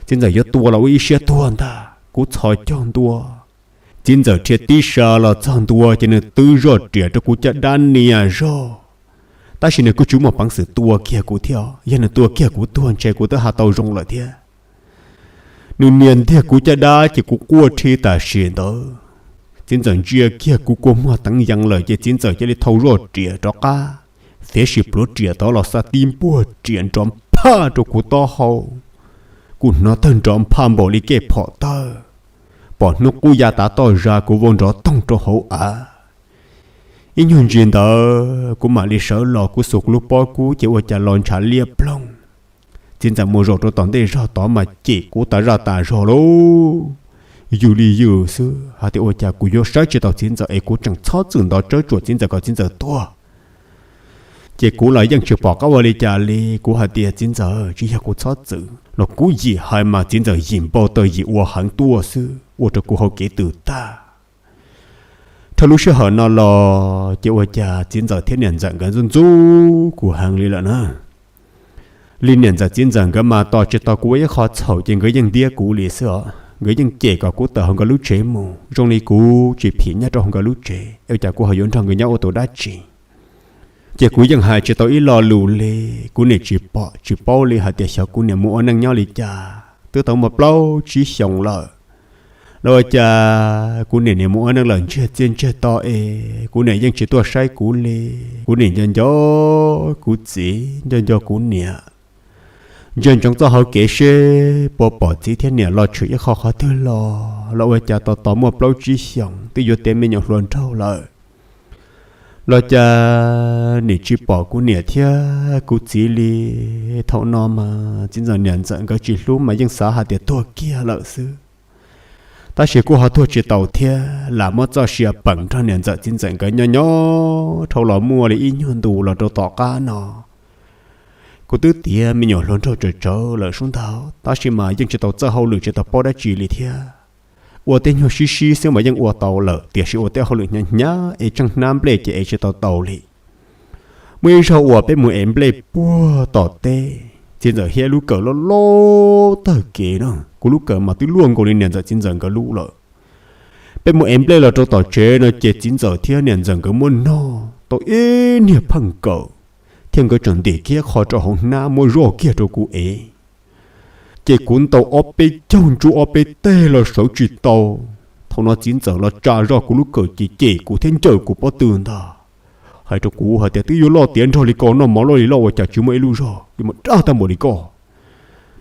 txiv ntxawm yuav tua los ua ib siab tuag ntag, kuv txhos caug ntua. Txiv ntxawm dhia tib sa los txog ntua ces nws twb zoj riam rau kuv caj dab nias zog, tab sis nws kuj tsis muaj peev xwm tua kiag kuv thiab, yog nws tua kiag kuv tuag ntshe kuv twb ha tau zoo lawm thiab. Nws nias ntiag kuv caj dab ces kuv quaj rhi tam sim ntawd. Txiv ntxawm ntsia kiag kuv kua muag teev yees lawm ces txiv ntxawm cia li thau zoj riam rov qab, fiav sim pluav riam tod los xa tib npuaj riam nrov nphaj rau kuv taub hau. Kuv hnov tawg nrov nphaj npaum li kej phom tawg, pom hnub qub ya tav toj zas kuv vau nrov toog rau hauv av. Ib nyuag ntsis ntawd kuv mam li sawv los kuv xuas kuv lub pob kub ces ua cas los ntshav liab ploog. Txiv ntxawm mus zaum rau tom ntej zog tod mas cem kuv tas zaj tas zog lauj, yws li yws xwb hais tias ua cas kuv yuav saib tsis taus txiv ntxawm es kuv tseem txhob txwm ntov tsawb tsuam txiv ntxawm kom txiv ntxawm tuag. Ces kuv los yeej tsis pom qab ua li cas li, kuv hais tias, Txiv ntxawm, tsis yog kuv txhob txwm los kuv yim hais mas txiv ntxawm yim npau taws yim ua heev tuaj xwb ua rau kuv hau kev tws tag. Dhau lub sij hawm no los ces ua cas txiv ntxawm thiab niam ntxawm nkawd ntxub ntxub kuv heev li lawm na. Li niam ntxawm txiv ntxawm nkawd mas tos tsis tau kuv ua ib qho txhaum ces nkawd yeej ntiab kuv li xwb os, nkawd yeej cem kom kuv tawm hauv nkawd lub tsev mus zoo li kuv tsis phim nyob rau hauv nkawd lub tsev es cas kuv ho yuav nrog nkawd nyob ua tus dab tsi. Ces kuv yeej hais tsis tau ib lo lus li, kuv niam tsis pom tsis paub li hais tias xyov kuv niam mus ua neej nyob li cas twb tau muaj plaub tsib xyoos lawm. Los ua cas kuv niam niam mus ua neej lawm ntsiag txiaj ntsiag to es kuv niam yeej tsis tuaj saib kuv li. Kuv niam nco nco kuv txiv, nco nco kuv niam, ntsia ntsoov txoj hauv kev seb puas pom txiv thiab niam los tshwm ib qho qhov twg los. Los ua cas tos tos muaj plaub tsib xyoos twb yuav tiav me nyuam hluas nraug lawm, los cas nim tsis pom kuv niam thiab kuv txiv li. Thaum no mas txiv ntxawm niam ntxawm nkawd tsis hlub mas yeej xav hais tias tuag kiag lawm xwb. Tab sis kuj ho tuag tsis tau thiab, lam muab txoj sia peem nrog niam ntxawm txiv ntxawm nkawd nyob nyob dhau los muaj li ib nyuag ntu los rau tom qab no. Kuv twb tiav me nyuam hluas nraug tsawv tsawv lawm sub ntag, tab sis mas yeej tsis tau txawj hauj lwm tsis tau paub dab tsi li thiab. Ua tej nyuag sib sib xwb mas yeej ua tau lawm, tiam sis ua tej hauj lwm hnyav hnyav es tseej hnab nplej ces ev tsis tau tau li. Muaj ib zaug uas peb mus ev nplej puag tom teb, txiv ntxawm hiab lub kawm loj loj tag kev na, kuv lub kawm mas twb luaj nkaus li niam ntxawm txiv ntxawm nkawd lub lawm. Peb mus ev nplej los rau tom tsev no ces txiv ntxawm thiab niam ntxawm nkawd muab nog tau ib niag pheej kawm, thiab nkawd tseem ntim kiag qho rau hauv hnab muab zoj kiag rau kuv ev. Ces kuv ntaus ob peb caug ntsuab ob peb teg los sawv tsis tau. Thaum no txiv ntxawm los tsa zog kuv lub kawm ces cem kuv thiab ncawm kuv pob tw ntag, hais rau kuv hais tias twb yuav loj tiav nrog li ko noj mov loj li loj ua cas tsis muaj ib lub zog, yuav mus dab tag npaum li ko.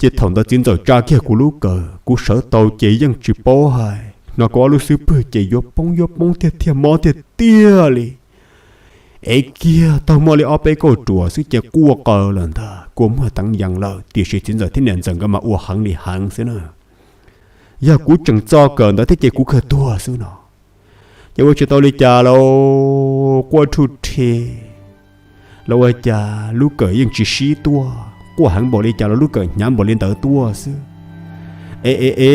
Ces thaum ntawd txiv ntxawm tsa kiag kuv lub kawm, kuv sawv tau ces yeej tsis paub hais, hnov kuv ob lub xub pwg ces yuav poob yuav poob tiag tiag mob tiag tiag li. Ev kiag tau muaj li ob peb kauj ruam xwb ces quaj qaws lawm ntag, kua muag teev yees lawm, tiam sis txiv ntxawm thiab niam ntxawm nkawd mas ua heev li heev xwb na. Yog kuv tseem txo kawm ntawd thiab ces kuv kawg tuag xwb no. Ces ua tsis tau li cas lauj, quaj rhuj rhe los ua cas lub kawm yeej tsis sib tuaj, quaj heev npaum li cas los lub kawm hnyav npaum li ntawd tuaj xwb. E e e,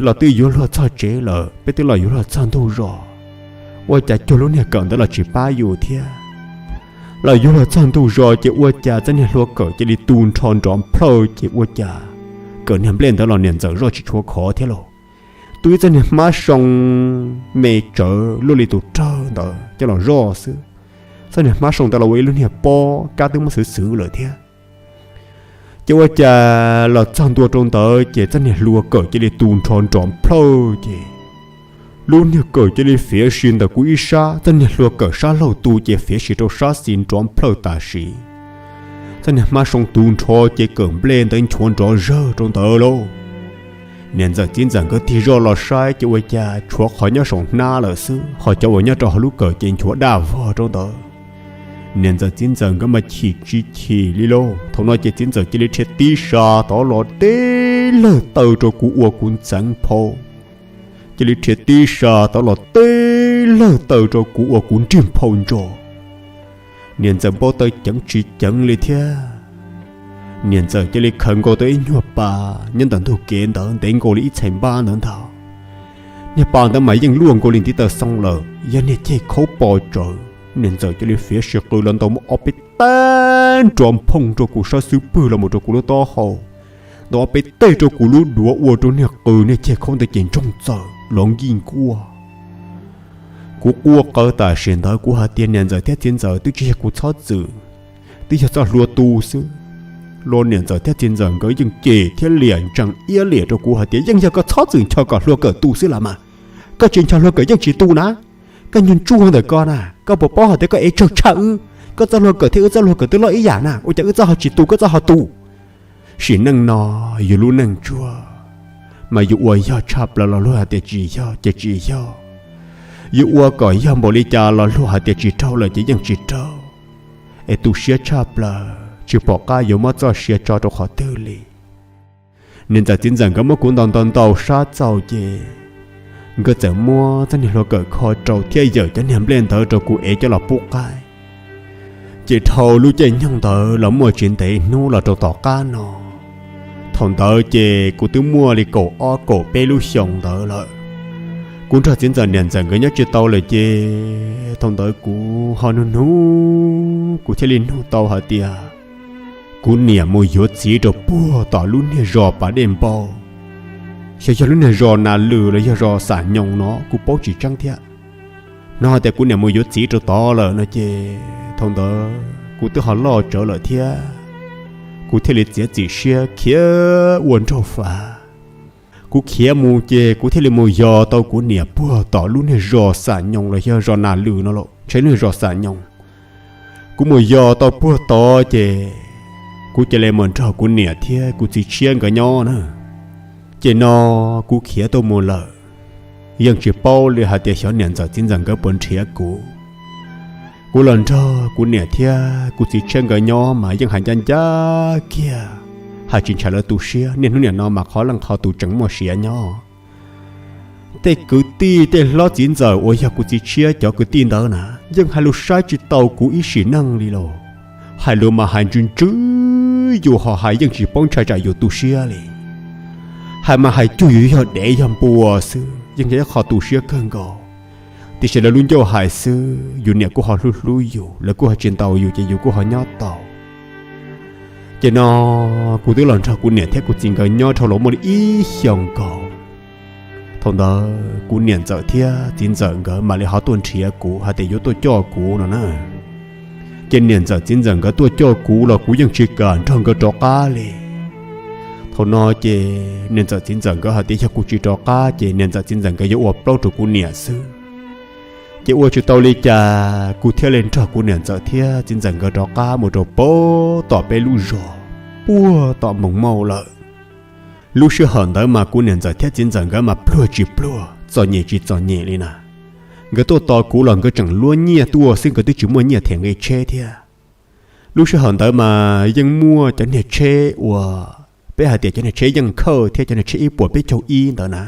los twb yuav luag txog tsev lawm, peb twb los yuav luag txog ntug zos, ua cas cuag lub niag kawm ntawd los tsis pab yus thiab. Los yuav luag txog ntug zos ces ua cas txoj niag hlua kawm cia li tu nrho nrov nplhawj ces ua cas kawm niag nplej ntawd los niam ntxawm zoj tsis tshuav khov thiab lauj. Twb ib txoj niag hmab soo me tsawv luaj li tus rawg ntawd coj los zoj xwb. Txoj niag hmab soo ntawd los ua ib lub niag pob kab twb muab xwv xwv lawm thiab. Ces ua cas los txog ntua rau ntawd ces txoj niag hlua kawm cia li tu nrho nrov nplhawj ces lub niag kawm cia li fiav si ntawm kuv ib sab, txoj niag hlua kawm sab laug tu ces fiav si rau sab xis nrov nplhawj tam sim. Txoj niag hmab soo tu nrho ces kawm nplej ntawd nchuav nrov zawg rau ntawd lauj. Niam ntxawm txiv ntxawm nkawd tig zoj los saib ces ua cas tshuav qhov nyob saum hnab lawm xwb, ho cov uas nyob rau hauv lub kawm ces nchuav daj vog rau ntawd. Niam ntxawm txiv ntxawm nkawd mas chim tsis chim li lauj. Thaum no ces txiv ntxawm cia li rhia tib sa tod los teb lawg taw rau kuv ua kuv ntxeev phau, cia li rhia tib sa tod los teb lawg taw rau kuv ua kuv nrig phau ntso. Niam ntxawm npau taws ceev tsis ceev li thiab. Niam ntxawm cia li khaws nkaus tau ib nyuag pas nyob ntawm ntug kev ntawd ntev nkaus li ib txhais npab ntawd ntag. Niag pas ntawd mas yeej luaj nkaus li ntiv taw xoo lawm, yog niag ceg khaub pos tsawv. Niam ntxawm cia li fiav si qw los ntaus muaj ob peb teg nrov nphooj rau kuv sab xub pwg los mus rau kuv lub taub hau, ntaus ob peb teg rau kuv lub duav ua rau niag qw niag ceg khaub ntawd ces ntsoog txawm los nkij nkuaj. Kuv quaj qw tam sim ntawd kuv hais tias niam ntxawm thiab txiv ntxawm, twb tsis yog kuv txhob txwm, twb yog txoj hlua tu xwb. Los niam ntxawm thiab txiv ntxawm nkawd yeej cem thiab liam ntsees iab liam rau kuv hais tias yeej yog koj txhob txwm nco kom hlua kawm tu xwb los mas. Koj tsis nco hlua kawm yeej tsis tu na. Koj nyuag ntsuag ntawm koj na, koj puas paub hais tias koj ev tsawg tshaj wb? Koj txoj hlua kawm thiab wb txoj hlua kawm twb loj ib yam na, ua cas wb txoj ho tsis tu koj txoj ho tu? Sim neej no yus lub neej ntsuag mas yus ua yog tshaj plaws los luag hais tias tsis yog ces tsis yog, yus ua kom yog npaum li cas los luag hais tias tsis raug lawm ces yeej tsis raug. Es tu siab tshaj plaws tsis pom qab yuav muab txoj sia tso rau qhov twg li. Niam ntxawm txiv ntxawm nkawd muab kuv ntaus ntaus ntaus sab txaus ces nkawd txawm muab txoj niag hlua kawm kho rau thiab yawm cov niag nplej ntawd rau kuv ev coj los pub qaib. Ces dhau lub caij nyoog ntawd los muaj tsis ntev hnub los rau tom qab no. Thaum ntawd ces kuv twb muaj li kaum ob kaum peb lub xyoos ntawd lawm. Kuv nrog txiv ntxawm niam ntxawm nkawd nyob tsis tau lawm ces thaum ntawd kuv ho nug nug, kuv thiaj li nug tau hais tias kuv niam mus yuav txiv rau puag tom lub niag zos Pas Dej Npau, xyov yog lub niag zos Nas Lwm los yog zos Xam Nyoos no kuv paub tsis tseeb thiab. Hnov hais tias kuv niam mus yuav txiv rau tod lawm no ces thaum ntawd kuv twb ho loj tsawv lawm thiab, kuv thiaj li txiav txim siab khiav ua nraug fav. Kuv khiav mus ces kuv thiaj li mus yos tau kuv niam puag tom lub niag zos Xam Nyoos los yog zos Nas Lwm no los ntshai lub niag zos Xam Nyoos. Kuv mus yos tau puag tod ces kuv cia li mus nrog kuv niam thiab kuv txiv tshiab nkawd nyob na. Ces no kuv khiav tuaj mus lawm, yeej tsis paub li hais tias xyov niam ntxawm txiv ntxawm nkawd puas nrhiav kuv. Kuv los nrog kuv niam thiab kuv txiv tshiab nkawd nyob mas yeej hais ncaj ncaj kiag, hais tsis ntshai lawv tu siab. Niaj hnub niam no mas qhov leej qhov tus tseem muaj sia nyob. Tej kwv tij tej hlob txiv ntxawm uas yog kuv txiv tshiab cov kwv tij ntawd na, yeej hais lus saib tsis taus kuv ib sim neej li lauj. Hais lus mas hais ntsws ntsws, yus ho hais yeej tsis paub ntshai tsam yus tu siab li. Hais mas hais cuag yus yog dev yog npua xwb, yeej yog ib qho tu siab kawg nkaus. Tiam sis lawv lub ncauj hais xwb, yus niam kuj ho hlub hlub yus, lawv kuj ho tsis ntaus yus ces yus kuj ho nyob tau. Ces no kuv twb los nrog kuv niam thiab kuv txiv nkawd nyob dhau los muaj li ib xyoos nkaus. Thaum ntawd kuv niam ntxawm thiab txiv ntxawm nkawd mam li ho tuaj nrhiav kuv hais tias yuav tuaj coj kuv no na. Ces niam ntxawm txiv ntxawm nkawd tuaj coj kuv los kuv yeej tsis kam nrog nkawd rov qab li. Thaum no ces niam ntxawm txiv ntxawm nkawd hais tias yog kuv tsis rov qab ces niam ntxawm txiv ntxawm nkawd yuav ua plaub rau kuv niam xwb. Ces ua tsis tau li cas kuv thiaj li nrog kuv niam ntxawm thiab txiv ntxawm nkawd rov qab mus rau puag tom peb lub zos, puag tom Moos Mauj lawm. Lub sij hawm ntawd mas kuv niam ntxawm thiab txiv ntxawm nkawd mas pluag tsis pluag, txom nyem tsis txom nyem li na. Nkawd tuaj tos kuv los nkawd tseem luab nyiaj tuaj xwb, nkawd twb tsis muaj nyiaj them nqi tsheb thiab. Lub sij hawm ntawd mas yeej muaj cov niag tsheb uas peb hais tias cov niag tsheb yeej khawj thiab cov niag tsheb ib puas peb caug ib ntawd na.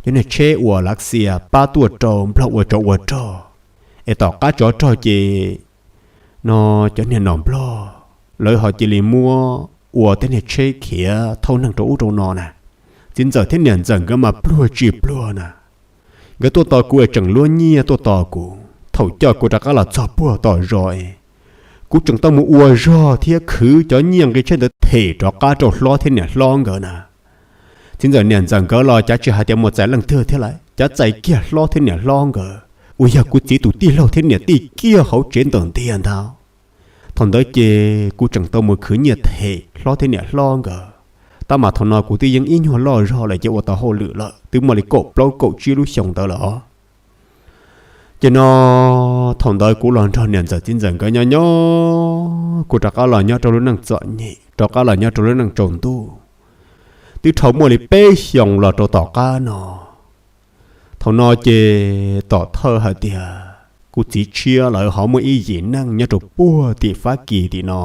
tej niag tsheb uas Lav Xias pab tuaj rau Nplog ua tsov ua rog, es tom qab tsov rog ces no cov niag nom Nplog lawv ho cia li muab ua tej niag tsheb khiav thauj neeg rau ub rau no na. Txiv ntxawm thiab niam ntxawm nkawd mas pluag tsis pluag na. Nkawd tuaj tos kuv es tseem luab nyiaj tuaj tos kuv. Thaum coj kuv rov qab los txog puag tom zos es kuv tseem tau mus ua zog thiab khwv cov nyiaj nqi tsheb ntawd them rov qab rau hlob thiab niam hlob nkawd na. Txiv ntxawm niam ntxawm nkawd los cav tsis hais tias mus txais leej twg thiab lawm, cav txais kiag hlob thiab niam hlob nkawd uas yog kuv txiv tus tij laug thiab niam tij kiag hauv tsev ntawm ntiag ntag. Thaum ntawd ces kuv tseem tau mus khwv nyiaj them hlob thiab niam hlob nkawd. Tab mas thaum no kuv twb yeej ib nyuag loj zog lawm ces ua tau hauj lwm lawm, twb muaj li kaum plaub kaum tsib lub xyoo ntawd lawm os. Ces no thaum ntawd kuv los nrog niam ntxawm txiv ntxawm nkawd nyob nyob, kuv rov qab los nyob rau lub neej txom nyem, rov qab los nyob rau lub neej tsaus ntuj. Twb dhau muaj li peb xyoos los rau tom qab no. Thaum no ces tom thawj hais tias kuv txiv tshiab lawv ho muaj ib yim neej nyob rau puag tim Fab Kis tim no.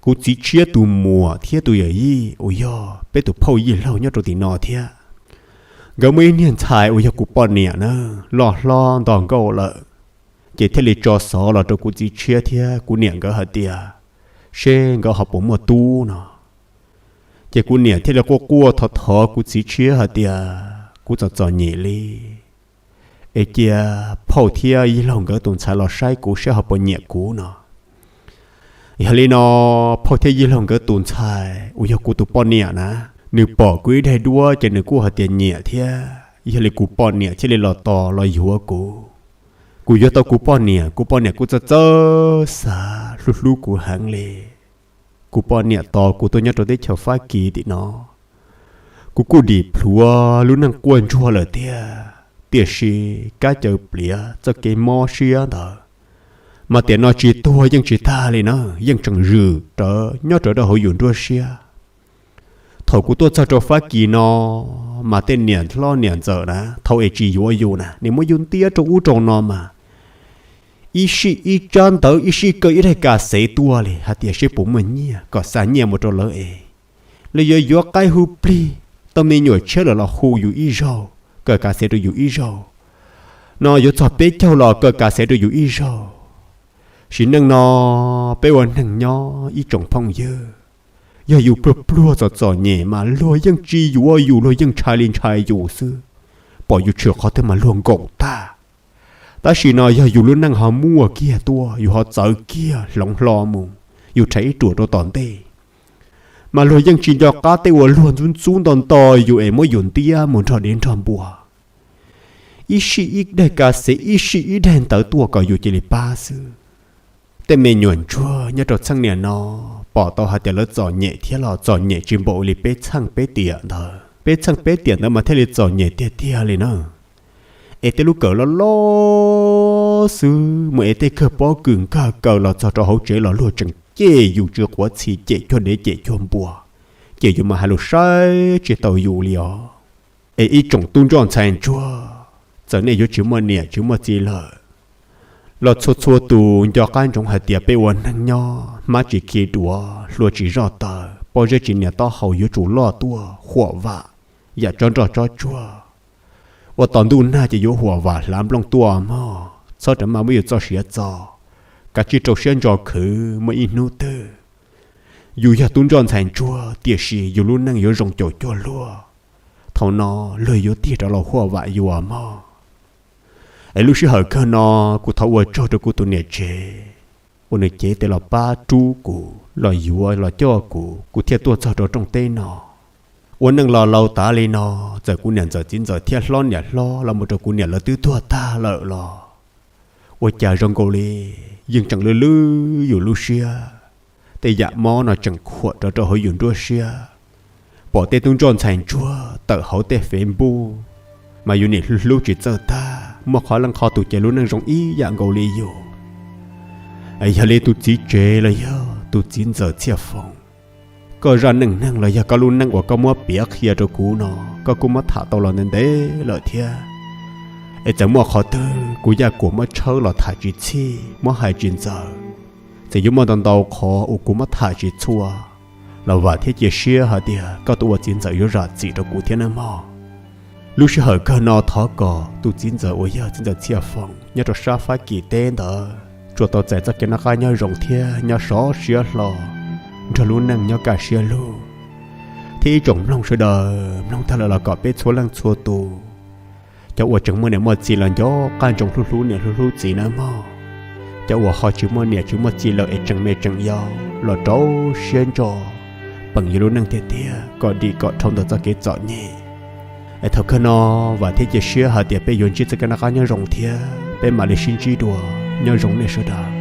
Kuv txiv tshiab tus muam thiab tus yawm yij uas yog peb tus phauj yij laug nyob rau tim no thiab. Nkawd muaj ib niag ntxhais uas yog kuv poj niam na, loj hlob nto nkauj lawm, ces thiaj li tso xov los rau kuv txiv tshiab thiab kuv niam nkawd hais tias seb nkawd ho puas muaj tub no. Ces kuv niam thiaj li quaj quaj thov thov kuv txiv tshiab hais tias kuv txom txom nyem li, es cia phauj thiab yij laug nkawd tus ntxhais los saib kuv seb ho puas nyiam kuv no. Yog li no phauj thiab yij laug nkawd tus ntxhais uas yog kuv tus poj niam na, nws pom kuv ib daim duab ces nws kuj hais tias nyiam thiab, yog li kuv poj niam thiaj li los tos los yuav kuv. Kuv yuav tau kuv poj niam, kuv poj niam kuj txawj txawj xav hlub hlub kuv heev li. Kuv poj niam tos kuv tuaj nyob rau teb chaws Fab Kis tim no, kuv kuj dim plhuav lub neej quaj ntsuag lawm tiag, tiam sis kab cawv pliav txoj kev mob siab ntawd mas tiam no tsis tuag yeej tsis tag li na, yeej tseem zwm rawv nyob rawv rau hauv yus nruab siab. Thaum kuv tuaj txog rau Fab Kis no mas tej niam hlob niam ntxawm na thaum es tsis yuav yus na, nws muab yus ntiab rau ub rau no mas ib sij ib tsab ntawv ib sij kaw ib daim kas xev tuaj li hais tias seb puas muaj nyiaj kom xa nyiaj mus rau lawv es, los yuav yuav qaib hu plig, tau me nyuam tshiab lawm los hu yus ib zaug, kaw kas xev rau yus ib zaug. No yuav txog peb caug los kaw kas xev rau yus ib zaug. Sim neej no peb ua neeg nyob ib tsoom phooj ywg, yog yus pluag pluag txom txom nyem mas luag yeej tsis yuav yus, luag yeej ntshai li ntshai yus xwb, pom yus tshwm qhov twg mas luag nkaum tag. Tab sis no yog yus lub neej ho muaj kiag tuaj, yus ho txawv kiag hloov hlo mus, yus rhais ib ruam rau tom ntej, mas luag yeej tsis nco qab tej uas luag ntxub ntxub nto nto yus es muab yus ntiab mus nrog dev nrog npua. Ib sij ib daim kas xev ib sij ib daim ntawv tuaj kom yus cia li pab xwb. Tej me nyuam ntsuag nyob rau txheej niam no pom tau hais tias lawv txom nyem thiab los txom nyem tsis npaum li peb txheej peb tiam ntawd, peb txheej peb tiam ntawd mas thiaj li txom nyem tiag tiag li na. Es tej lub kawm loj loj xwb mus es tej kawg pob kws nkag kaw los txog rau hauv tsev los luag tseem cem yus tsw quav txhi, cem cuag dev cem cuag npua, ces yus mas hais lus saib tsis taus yus li os. Es ib tsoom tub ntsoj ntxhais ntsuag, txawm nej yuav tsis muaj niam tsis muaj txiv lawm los txhua txhua tus nco qab ntsoov hais tias peb ua neeg nyob hmab tsis khi duav hlua tsis zoj taws, pob zeb tsis nias taub hau, yuav tsum loj tuaj huam vam yam tsob nroj tsob tsuag. Ua tos ntuj nag ces yuav huam vam hlav nplooj tuaj mog, txhob rawm maj muab yus txoj sia txo, kav tsij rau siab ntso khwv muaj ib hnub twg yus yog tub ntsoj ntxhais ntsuag tiam sis yus lub neej yuav zoo caum cuag luag, thaum no luag yuav tig rov los huam vam yus mog. Es lub sij hawm kawg no kuv thov ua tsaug rau kuv tus niam tsev uas nws cev tes los pab rub kuv los yuav los coj kuv, kuv thiaj tuaj txog rau rooj teb no. Ua neej los laus tas li no, txawm kuv niam ntxawm txiv ntxawm thiab hlob niam hlob los mus rau kuv niam lawv twb tuag tag lawm los ua cas zoo nkaus li yeej tseem lwj lwj yus lub siab. Tej yam mob no tseem khuam rov rau hauv yus nruab siab. Pom tej tub ntsoj ntxhais ntsuag tawm hauv tej Facebook mas yus nim hlub hlub tsis txawj tag, muaj qhov leej qhov tus ces lub neej zoo ib yam nkaus li yus. Yog li tus txiv tsev los yog tus txiv ntxawm Txhiaj Foom, koj zaj neej neeg los yog koj lub neej uas koj muab piav qhia rau kuv no, koj kuj muab tham tau los ntev ntev lawm thiab. Es txawm muaj qhov twg kuv yaj kuam muab tshawb los tham tsis txhij, muab hais tsis ntxaws, txawm yuav muaj ntau ntau qhov uas kuv muab tham tsis txhua, los vam thiab cia siab hais tias koj tus ua txiv ntxawm yuav zam txim rau kuv thiab nawb mog. Lub sij hawm kawg no thov kom tus txiv ntxawm uas yog txiv ntxawm Txhiaj Foom nyob rau sab Fab Kis teb ntawd tsuas tau txais txoj kev noj qab nyob zoo thiab nyob sov siab hlo nrog lub neej nyob kaj siab lug. Thiab ib tsoom mloog sawv daws mloog tag lawm los kom peb txhua leej txhua tus, cov uas tseem muaj niam muaj txiv los nco qab ntsoov hlub hlub niam hlub hlub txiv nawb mog. Cov uas ho tsis muaj niam tsis muaj txiv lawm es tseem me tseem yau los rau siab ntso peem yuav lub neej tiag tiag kom dim kom dhau ntawm txoj kev txom nyem. Es thaum kawg no vam thiab cia siab hais tias peb yuav ntsib txoj kev noj qab nyob zoo thiab peb mam li sib ntsib dua. Nyob zoo nej sawv daws.